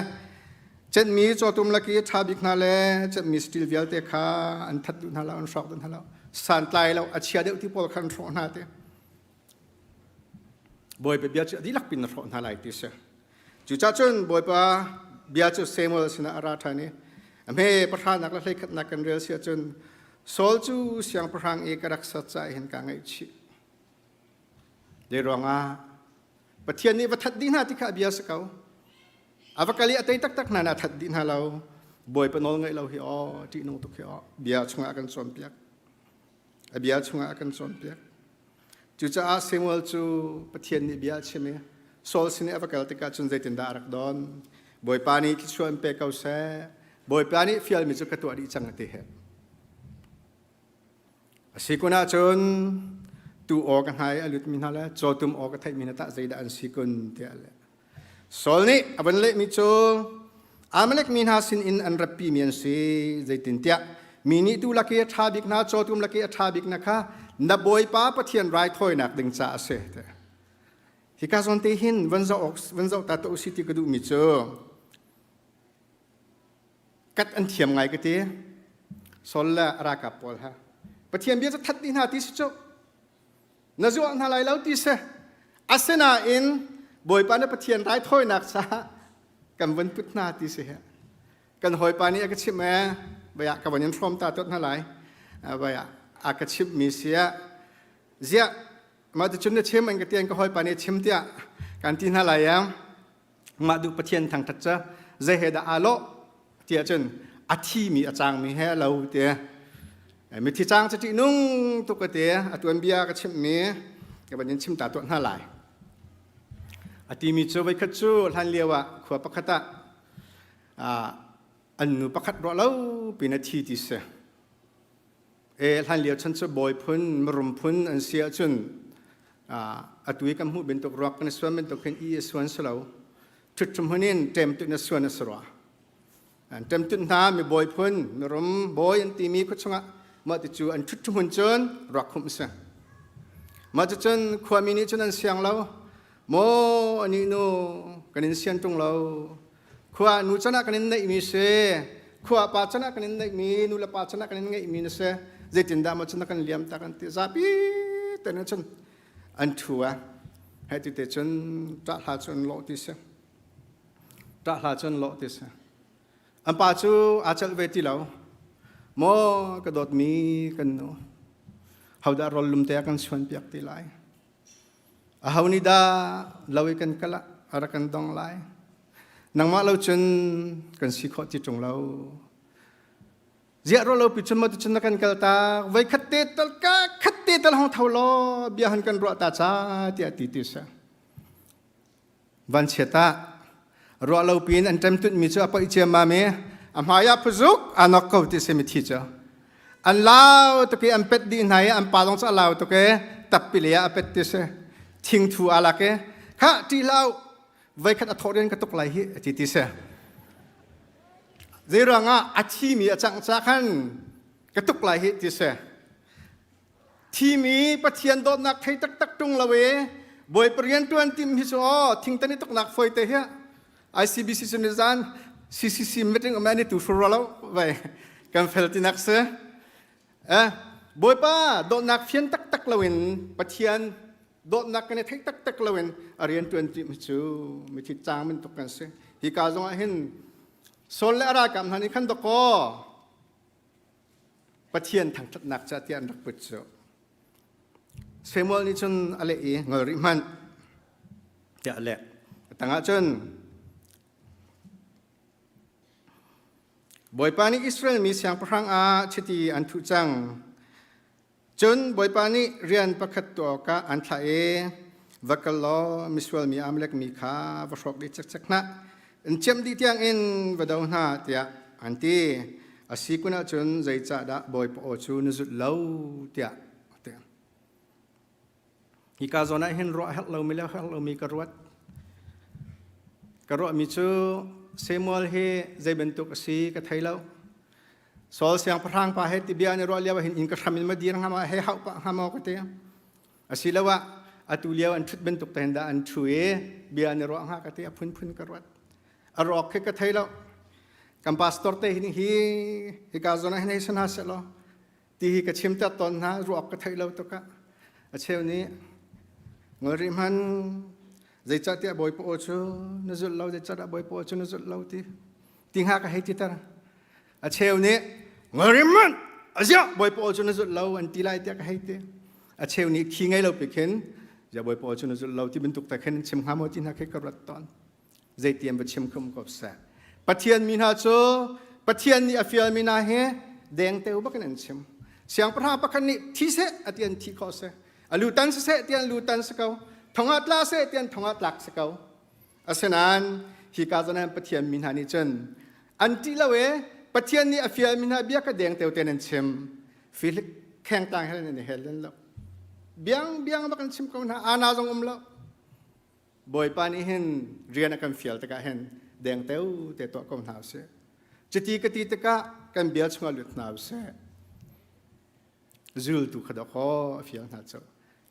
cenhmi cawtum lak i a ṭha bik hna le cenhmi saṭil vialte kha an that duh hna lo, an hrawk duh hna lo. Santlai lo, a chia deuh ti pawl kha an hrawh hna ti. Bawipa bia cu a dihlak pin na hrawh hna lai ti si. Cucaah cun Bawipa bia cu Samuel sinah a ra ṭhan i a hme pahranak le hleikhatnak kan rel si ahcun Saul cu siangpahrang i ka rak ser caah hin kaa ngaihchih. Zei ruangah Pathian nih va that dih hna ti kha a bia si ko. A va kal i a tei taktak hna na that dih hna lo. Bawipa nawl ngaih lo hi aw ṭihnung tuk hi aw bia chungah a kan cawnpiak. A bia chungah a kan cawnpiak. Cucaah Samuel cu Pathian nih bia a chim i Saul sin i a va kal tikah cun zeitindah a rak don? Bawipa nih thluachuah in pe ko seh. Bawipa nih fialmi cu ka tuah dih cang a ti he. A si kun ahcun tu aw ka hnai a lutmi hna le cawtum aw ka theihmi hna tah zeidah an si kun tiah a leh. Saul nih a van lehmi cu Amalek mi hna sinin an ratpimi an si zeitintiah mi nih tuu lak i a ṭha bik hna cawtum lak i a ṭha bik hna kha na Bawipa Pathian raithawinak ding caah a si. Hika zawn te hin van zoh awk van zoh ta tuah usih ti ka duhmi cu kat an thiam ngai ka ti. Saul le a ralkap pawl ha Pathian bia cu that dih hna ti si cu na zuah hna lai lo ti si. Asinain Bawipa na Pathian raithawinak caah kan van put hna ti si he. Kan hawipa nih a ka chimh ee baya ka van in hrawm ta tuat hna lai. Baya a ka chimhmi sia ziah Mah cucun na chim an ka ti an ka hawipa nih chim tiah kan ti hna lai ya. Mah duh Pathian thangthat cu zei he dah aa lawh tiah cun a thimi a cangmi he a lo ti. Mithi cang cu ṭihnung tuk ka ti. A tuanbia ka chimhmi ka van in chim ta tuah hna lai. A timi cu voikhat cu hlan lio ah khua pakhat ah an nu pakhat ruah lo pin a thi ti si. E hlanlio chan cu bawi phun, mirum phun an si ahcun atu i kan hmuh bantuk ruak kan i suan bantuk hin i a suan si lo. Ṭhutṭhum hun in ṭemtunh na suan a si rua. An ṭemtunh hna mi bawi phun, mirum bawi an timi khua chungah mah ti cu an ṭhutṭhum hun cun ruak khumh a si. Mah cucun khuami nih cun an siang lo. Maw anih nu kan in sian ṭung lo. Khua nu chan ah kan in neihmi si. Khua pa chan ah kan in neihmi, nu le pa chan ah kan in ngeihmi na si. Zeitindah maw cun na kan liam ta kan ti. Zapi ten cun an ṭhu a. Hei ti te cun ṭah hla cu an lawh ti si. Ṭah hla cu an lawh ti si. An pa cu aa celh ve ti lo. Maw ka dawtmi kan nu. Hodah rawl lum te a kan suan piak ti lai. Aho nih dah lo i kan kal ah a rak kan dong lai? Nangmah lo cun kan si khawh ti ṭung lo. Ziah ro lo pi cun maw cun na kan kal tak voi khat te tal ka khat te tal hong tho law bia han kan ruah ta ca tiah ti ti si. Vanchiat ah ruah lo piin an ṭemtunh mi cu a poih ciammam i a hmai ah phuzuk aa nok ko ti si mithi cu. An lau tuk i an pet dih hna i an pa zong cu a lau tuk i tappi lei ah a pet ti si. Thingthu aa lak i khah ṭih hlah u voikhat a thawh rian ka tuk lai hi a ti ti si. Zei ruangah a thimi a cangh ca khan ka tuk lai hi ti si. Thimi Pathian dawtnak thei taktak ṭung lo i Bawipa rian ṭuan tim hi cu aw thingtan i tuknak fawi te hi ICBC cu nizan CCC meeting um ani tu hru lo vai kan fel tinak si. Eh Bawipa dawtnak fian taktak loin Pathian dawtnak kan i theih taktak loin a rian ṭuan tim hi cu mithi cang bantuk kan si. Hi ka zong ah hin Saul le a ralkap hna nih khan dawkaw Pathian thangṭhatnak ca tiah an rak put cu. Samuel nih cun a leh i ngol rih hmanh tiah a leh. A tangah cun Bawipa nih Israel mi siangpahrang ah chiti an thuh cang. Cun Bawipa nih rian pakhat tuah awkah an thlah i va kal law misual mi Amalek mi kha va hrawk dih cikcek hna. In ciamh dih tiangin va do hna tiah an ti. A si kun ahcun zeicahdah Bawipa aw cu na zulh lo tiah a ti. Hika zawn ah hin ruah herh lomi le herh lomi ka ruat. Ka ruahmi cu Samuel hi zei bantuk a si ka thei lo. Saul siangpahrang pa he ti bia an i ruah lio ah hin inn ka hram in ma dir hnga ma he hauh pah hnga maw ka ti. Asiloah atu lio an ṭhut bantuk te hin dah an ṭhu i bia an i ruah hnga ka ti a phunphun ka ruat. A rawk khi ka thei lo. Kan pastor te hin hi hika zawn ah hin hei si hna seh law ti hi ka chim ter tawn hna ruak ka theih lo tuk ah a cheu nih ngol rih hman zeicahtiah bawipa aw cu na zulh lo zeicahdah bawipa aw cu na zulh lo ti ti hnga ka hei ti ter a cheu nih ngol rih hman aziah bawipa aw cu na zulh lo an ti lai tiah ka hei ti a cheu nih khi ngei lo pi khin ziah bawipa aw cu na zulh lo ti bantuk te khin chim hnga maw ti hna khi ka ruat tawn zeiti an va chim khum ko seh Pathian mi hna cu Pathian nih a fialmi hna hi dengteo bakin an chim siangpahrang pakhat nih thi seh a ti an thi khawh seh a lutan siseh ti an lutan si ko thongah tla seh ti an thongah tlak si ko asinain hi ka zawn Pathian mi hna nih cun. An ṭih lo e Pathian nih a fialmi hna bia ka deng teo te nan chim. Filik kheng tang hel nan i hel len lo. Biang biang bak an chim ko hna ana zong um lo. Bawipa nih hin rian a kan fial tikah hin deng teo te tuah ko hna usih. Cuti ka ti tikah kan bia chungah lut hna usih. Zultu kha dawkaw a fial hna cu.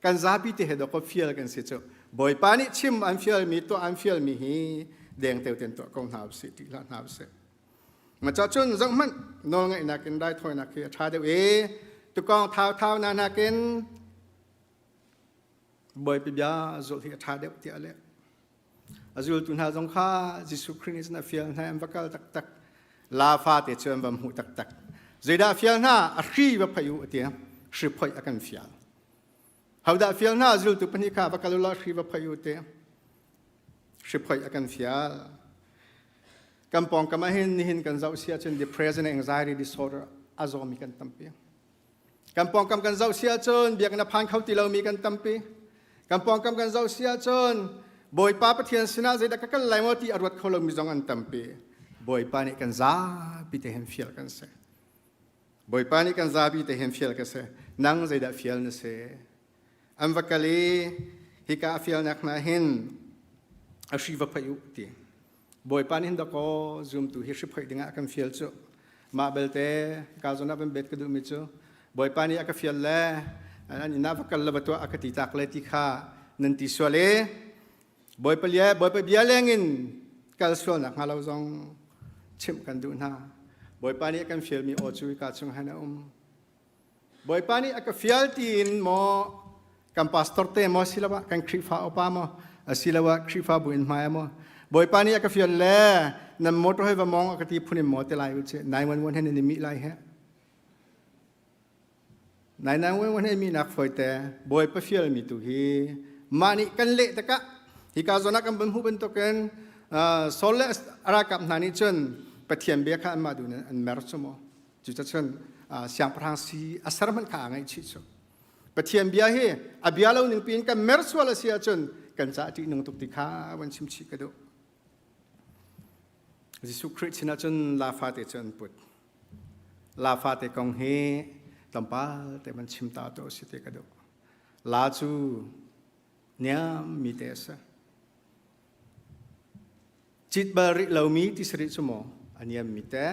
Kan zapi te he dawkaw fial kan si cu. Bawipa nih chim an fialmi tuah an fialmi hi dengteo ten tuah ko hna usih ti hlah hna usih. Maca cun zohhmanh nawlngaihnak in raithawinak hi a ṭha deuh i tukawng thau thau na nakin Bawipa bia zulh hi a ṭha deuh tiah a leh. A zultu hna zong kha Jesuh Khrih nih cun a fial hna an va kal taktak. La fate cu an va hmuh taktak. Zeidah a fial hna? A hri va phaih u a ti. Hri phoih a kan fial. Hodah fial hna? Zultu pahnih kha va kal u law hri va phoih u ti. Hri phoih a kan fial. Kan pawngkam ah hin nihin kan zoh si ahcun depression and anxiety disorder a zawmi kan tampi. Kan pawngkam kan zoh si ahcun biakinn a phan kho ti lomi kan tampi. Kan pawngkam kan zoh si ahcun Bawipa Pathian sinah zeidah ka kal lai maw ti a ruat kho lomi zong an tampi. Bawipa nih kan zapi te hin fial kan si. Bawipa nih kan zapi te hin fial ka si. Nang zeidah fial na si? An va kal i hika a fialnak hna hin a hri va phaih u ti. Bawipa nih hin dakaw zumtu hi hriphoih dingah a kan fial cu. Mah belte ka zawn ah van bet ka duhmi cu Bawipa nih a ka fial le an inn ah va kal le va tuah a ka ti tak le ti kha nan ti sual i Bawipa lia Bawipa bia lengin kal sualnak hnga lo zong chimh kan duh hna. Bawipa nih a kan fialmi aw cu ka chung han a um. Bawipa nih a ka fial tiin maw kan pastor te maw asiloah kan Khrihfa upa maw asiloah Khrihfabu in hmai maw Bawipa nih a ka fial le nan motor hei va mong a ka ti phun in maw te lai u ci 911 he nan i mih lai he 911 he mi nak foi te Bawipa fial mi tu hi mah nih kan leh takah hika zawn ah kan van hmuh bantukin Saul le a ralkap hna nih cun Pathian bia kha anmah duh in an mer cu maw Cucacun siangpahrang si a ser hmanh kha aa ngaihchih cu. Pathian bia hi a bia lo ning piin kan mer sual a si ahcun kan caah ṭihnung tuk ti kha van chim chih ka duh. Jesuh Khrih sin ahcun la fate cu an put. La fate kong hi tlawmpal te van chim ta to si te ka duh. La cu niam mi te a si. Cit bal rih lomi ti si rih cu maw a niammi te.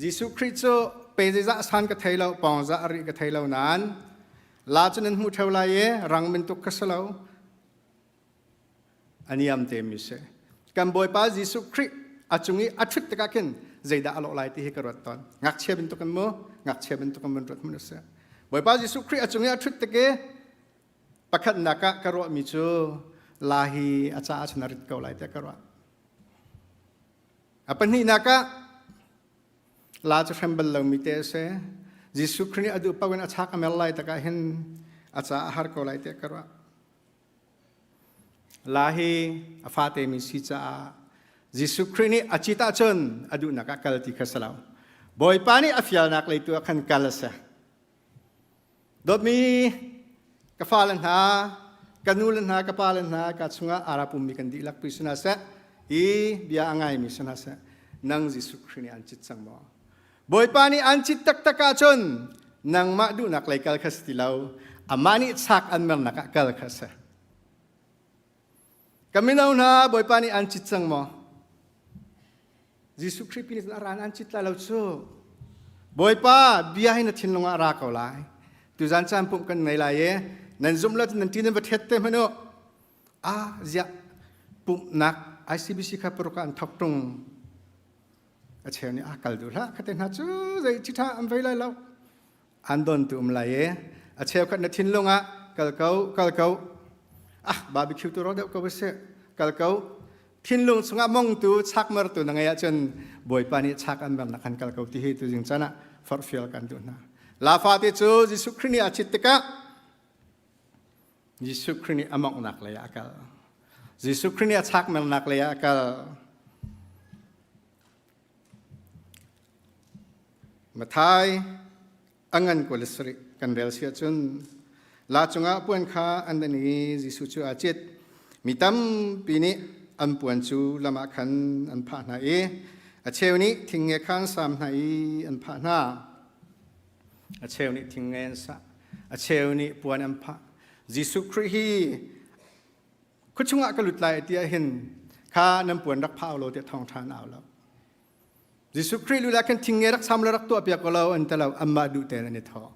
Jesuh Khrih cu pe zeizah san ka thei lo, pawng zah a rih ka thei lo nain la cu nan hmuh ṭheo lai i rang bantuk ka si lo. A niam te mi si. Kan Bawipa Jesuh Khrih a cung i a ṭhut tikah khin zeidah a lawh lai ti hi ka ruat tawn. Ngakchia bantuk in mu, ngakchia bantuk in mun ruat hmun a si. Bawipa Jesuh Khrih a cung i a ṭhut tik i Pakhatnak ah ka ruahmi cu la hi a caah cun a rit ko lai tiah ka ruah. A pahnihnak ah la cu hrem bal lomi te a si. Jesuh Khrih nih a duh paoh in a chak a mer lai takah hin a caah a har ko lai tiah ka ruah. La hi a fate mi si caah Jesuh Khrih nih a cit ahcun a duhnak ah kal ti kha si lo. Bawipa nih a fialnak lei tu ah khan kal a si. Dawtmi ka fale hna, ka nu le hna, ka pa le hna, ka chungah ara pummi kan dihlak pi si hna seh, i bia a ngaimi si hna seh, nang Jesuh Khrih nih an cit cang maw? Bawipa nih an cit taktak ahcun nangmah duhnak lei kal kha si ti lo, amah nih chak an mernak ah kal kha si. Ka mino hna, Bawipa nih an cit cang maw? Jesuh Khrih pi nih cun a ran an cit lai lo cu. Bawipa bia hi na thinlung ah a ra ko lai. Tuzan caan pumh kan ngei lai i nan zumh lo nan ṭi nan va ṭhet te hmanh u. Ah ziah pumhnak ICBC kha paruk ah an thok ṭung. A cheu nih ah kal duh hlah khate hna cu zei ṭhiṭha an vei lai lo. An don tu um lai i a cheukhat na thinlung ah kal ko kal ko ah barbecue tu ro deuh ko sih kal ko thinlung chungah mongtu chakmertu na ngei ahcun Bawipa nih chak an mernak khan kal ko ti hi tuzing caan ah forhfial kan duh hna. La fate cu Jesuh Khrih nih a chit tikah Jesuh Khrih nih a monghnak lei ah a kal. Jesuh Khrih nih a chak mernak lei ah a kal. Mathai a ngan 27 kan rel si ahcun la cungah puan kha an dan i Jesuh cu aa cit. Mi tampi nih an puan cu lam ah khan an phah hna i A cheu nih thingnge kha an sam hna i an phah hna. A cheu nih thingnge an sah. A cheu nih puan an phah. Jesuh Khrih hi khuachung ah ka lut lai ti ah hin kha nan puan rak phah lo tiah thawngṭha an au lo. Jesuh Khrih lu khan thingnge rak sam le rak tuah piak ko lo an ti lo anmah duh tein an i thawh.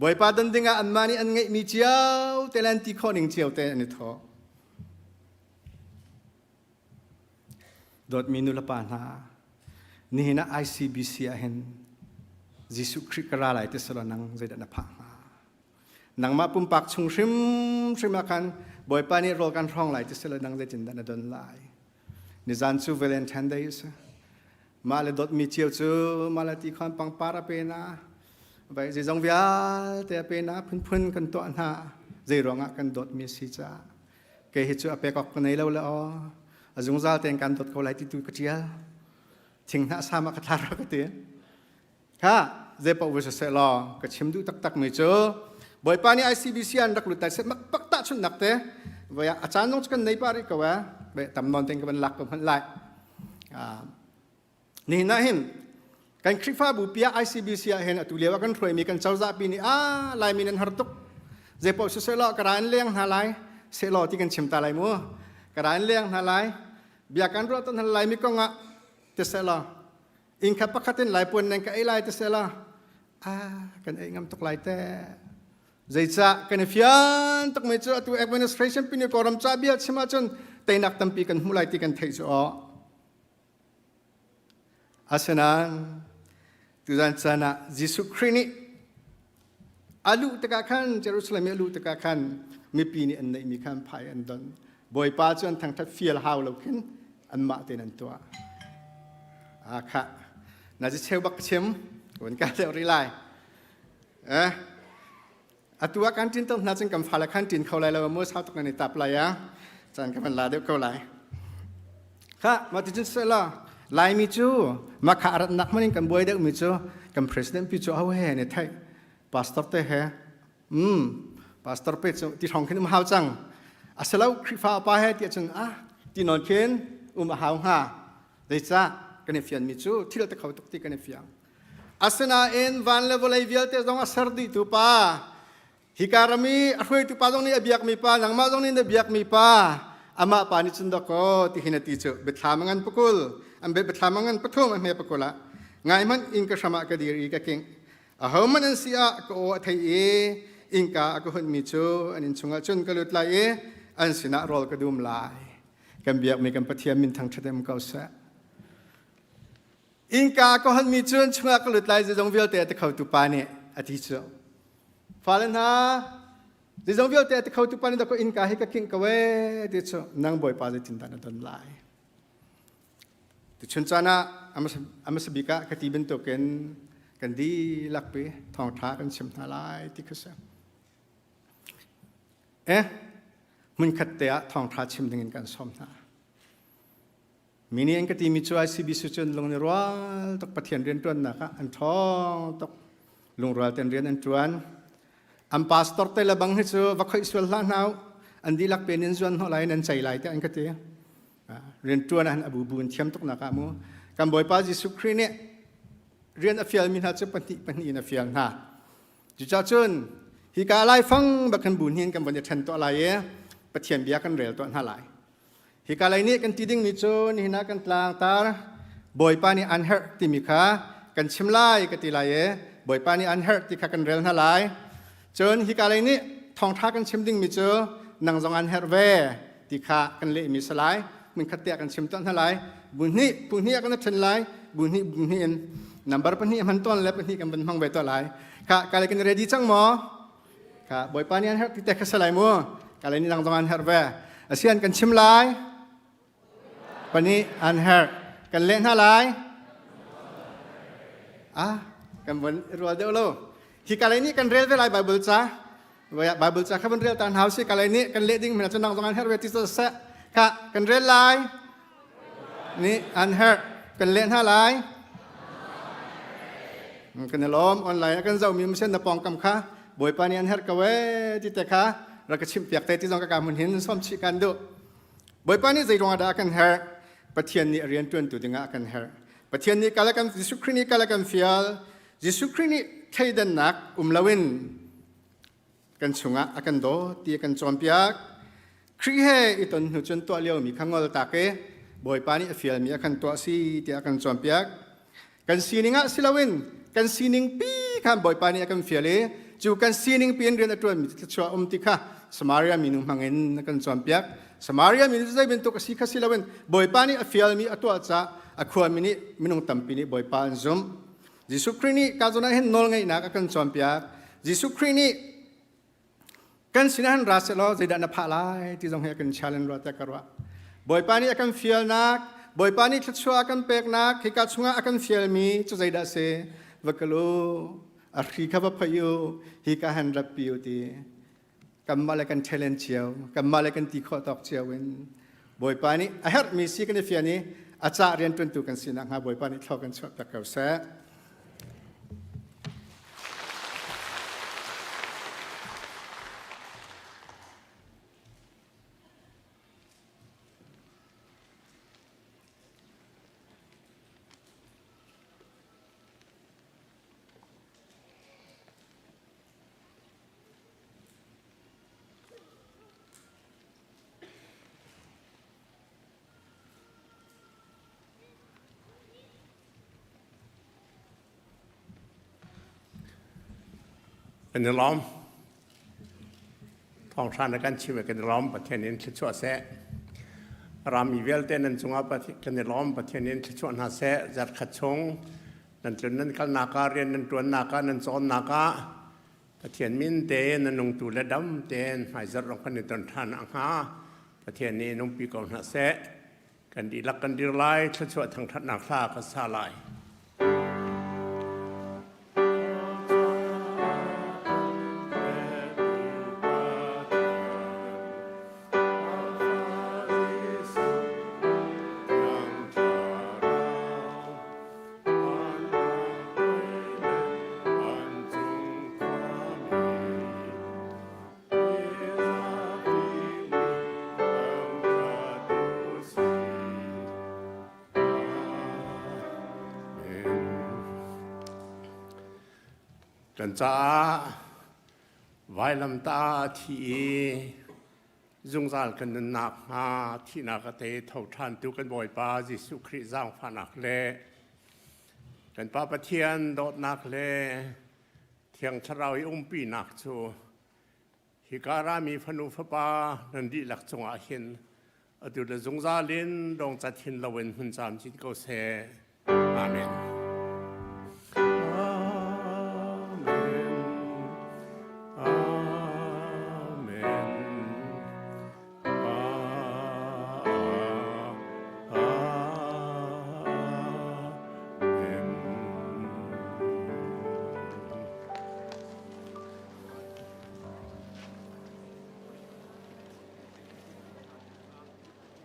Bawipa don dingah anmah nih an ngeihmi cio te le an ti khawh ning cio te an i thawh. Dawtmi nulepa hna, nihin ah ICBC ah hin Jesuh Khrih ka ra lai ti selaw nang zeidah na phah hnga? Nangmah pumpak chung hrimhrim ah khan Bawipa nih rawl kan hrawng lai ti selaw nang zeitindah na don lai? Nizan cu Valentine Day a si. Mah le dawtmi cio cu mah le ti khan pangpar a pe na, vai zeizong vialte a pe na, phunphun kan tuah hna. Zei ruangah kan dawtmi a si caah. Kei hi cu a pek awk ka nei lo le aw. A zungzal tein kan dawt ko lai ti tu ka ṭial. Thinghnah sam ah ka thlar ka ti. Kha zeipaoh va siseh law ka chim duh taktak mi cu Bawipa nih ICBC an rak lut lai set mak pak tahchunhnak te voi a caan zong cu kan nei pah rih ko eh tam nawn ten ka van lak ko hmanh lai. Nihin ah hin kan Khrihfabu pi ah ICBC ah hin atu lio ah kan hruaimi kan cozah pi nih a Laimi nan har tuk zeipaoh siseh law ka ra in leng hna lai sehlaw ti kan chim ta lai mu ka ra in leng hna lai bia kan ruah ton hna lai mi kong ah ti sehlaw inn khat pakhat in lai puan nan ka ei lai ti sehlaw ah kan ei ngam tuk lai te zeicah kan i fian tuk mi cu atu administration pin kawlram ca bia chim ahcun teinak tampi kan hmu lai ti kan theih cu aw asinain tuzan caan ah Jesuh Khrih nih a luh tikah khan Jerusalem i a luh tikah khan mipi nih an neihmi kha an phai an don Bawipa cu an thangṭhat fial hau lo khin anmah tein an tuah. Ah khah na ci cheu bak chim kun ka deuh rih lai. Eh atu ah kan ṭin to hna cun kan fale khan ṭin kho lai lo mu sau tuk nan i tap lai a caan ka van la deuh ko lai. Kha ma ti cun sela Laimi cu makha arat nak hman in kan buai deuh mi cu kan president pi cu ho he ne thai pastor te he Pastor pe cu ti hrawng khin um hau cang. A si lo Khrihfa upa he tiah cun ah ti nawn khin um a hau hnga. Zeicah kan i fianmi cu thil te kho tuk ti kan i fiang. Asinain van le vawlei vialte zong a ser dihtu pa hika ram i a hruaitu pa zong nih a biakmi pa nangmah zong nih na biakmi pa amah pa nih cun dakaw ti hin a ti cu biathlam a ngan pakul an biathlam a ngan pathum a hme pakul ah ngai hmanh inn ka hram ah ka dir i ka kingh Ahohmanh an si ah ka aw a thei i innka a ka hunmi cu an inn chungah cun ka lut lai i an sinah rawl ka dum lai. Kan biakmi kan Pathian min thangṭhat um ko seh. Innka a ka honmi cu an chungah ka lut lai zeizong vialte a ti khotu pa nih a ti cu. Fale hna, zeizong vialte a ti khotu pa nih dakaw innka hi ka kingh ko ee ti cu nang Bawipa zeitindah na don lai? Tuchun caan ah a hmasa bik ah ka ti bantukin kan dihlak pi thawngṭha kan chim hna lai ti kha si. Eh, hmunkhat te ah thawngṭha chim dingin kan sawm hna. Mi nih an ka timi cu ICBC cun lung ni rual tuk Pathian rianṭuannak ah an ṭhawng tuk. Lungrual ten rian an ṭuan. An pastor te le bang hi cu va khoih sual hlah hna u. An dihlak pen in zuan hnawh lai in an cei lai tiah an ka ti. Rianṭuan ah hin a bubu in thiam tuknak ah mu kan Bawipa Jesuh Khrih nih rian a fialmi hna cu pahnih pahnih in a fial hna. Cucaah cun hika laifang bak kan bu hnin kan von i ṭhen tuah lai i Pathian bia kan rel tuah hna lai. Hika lei nih kan ti dingmi cu nihin ah kan tlangtar Bawipa nih an herh timi kha kan chim lai ka ti lai i Bawipa nih an herh ti kha kan rel hna lai. Cun hika lei nih thawngṭha kan chim dingmi cu nang zong an herh ve ti kha kan lehmi si lai. Hmunkhat te ah kan chim tuah hna lai. Bu hnih, phu hnih ah kan ṭhen lai. Bu hnih, bu hnih in number pahnih hman tawn le pahnih kan van hmang ve tuah lai. Kha ka kan ready cang maw? Kha Bawipa nih an herh ti te kha si lai mu. Ka lei nih nang zong an herh ve. Asian kan chim lai. Pahnih an herh. Kan leh hna lai. Ah, kan von rual deuh lo. Hi ka lei nih kan rel ve lai Bible ca. Bible ca kha van rel ta hna usih. Ka lei nih kan leh ding hmanh cun nang zong an herh ve ti seh. Kha kan rel lai. Nih an herh. Kan leh hna lai. Kan i lawm online ah kan zohmi misen na pawngkam kha Bawipa nih an herh ko ee ti te kha rak ka chimh piak te ti zong ka ka hmun hin sawm chih kan duh. Bawipa nih zei ruangah dah a kan herh? Pathian nih a rian ṭuantu dingah a kan herh. Pathian nih kal a kan Jesuh Khrih nih kal a kan fial. Jesuh Khrih nih thleidannak um loin kan chungah a kan dawt ti a kan cawnpiak. Khrih he i ton hnu cun tuah liomi kha ngol tak i Bawipa nih a fialmi a kan tuah si tiah a kan cawnpiak. Kan sining ah si loin kan sining pi khan Bawipa nih a kan fial i cu kan sining pi in rian a ṭuanmi thluachuah um ti kha Samaria minu hmangin a kan cawnpiak. Samaria minu cu zei bantuk a si kha si loin Bawipa nih a fialmi a tuah caah a khuami nih minung tampi nih Bawipa an zumh. Jesuh Khrih nih ka zawn ah hin nawlngeihnak a kan cawnpiak. Jesuh Khrih nih kan sinah han ra sehlaw zeidah na phah lai ti zong hi a kan challenge rua tiah ka ruah. Bawipa nih a kan fialnak, Bawipa nih thluachuah a kan peknak, hika chungah a kan fialmi cu zeidah a si? Va kal u, a hri kha va phoih u, hika han ratpi u ti. Kanmah le kan talent cio, kanmah le kan ti khawh tawk cio in Bawipa nih a herhmi si kan i fian i a cah rianṭuantu kan si nakhnga Bawipa nih thlua kan chuahpiak ko seh. Kan i lawm. Thawngṭha na kan chim i kan i lawm. Pathian in thluachuah seh. Rami vialte nan cungah kan i lawm. Pathian in thluachuah hna seh. Zarhkhat chung nan tlun nan kalnak ah rian nan ṭuannak ah nan cawnnak ah Pathian min tein na nungtu le dam tein hmaizarh rong kan i ton ṭhan hnga. Pathian nih nungpi ko hna seh. Kan dihlak kan dir lai, thluachuah thangṭhatnak hla kan sa lai. Kan caah vailamtah a thi i zungzal kan nunnak hnga thihnak a te tho ṭhantu kan Bawipa Jesuh Khrih zaangfahnak le kan Pa Pathian dawtnak le Thiang Thlarau i umpinak cu hika rami fanu fapa nan dihlak cungah hin atu le zungzal in dongcat hin loin hun camcin ko seh. Amen.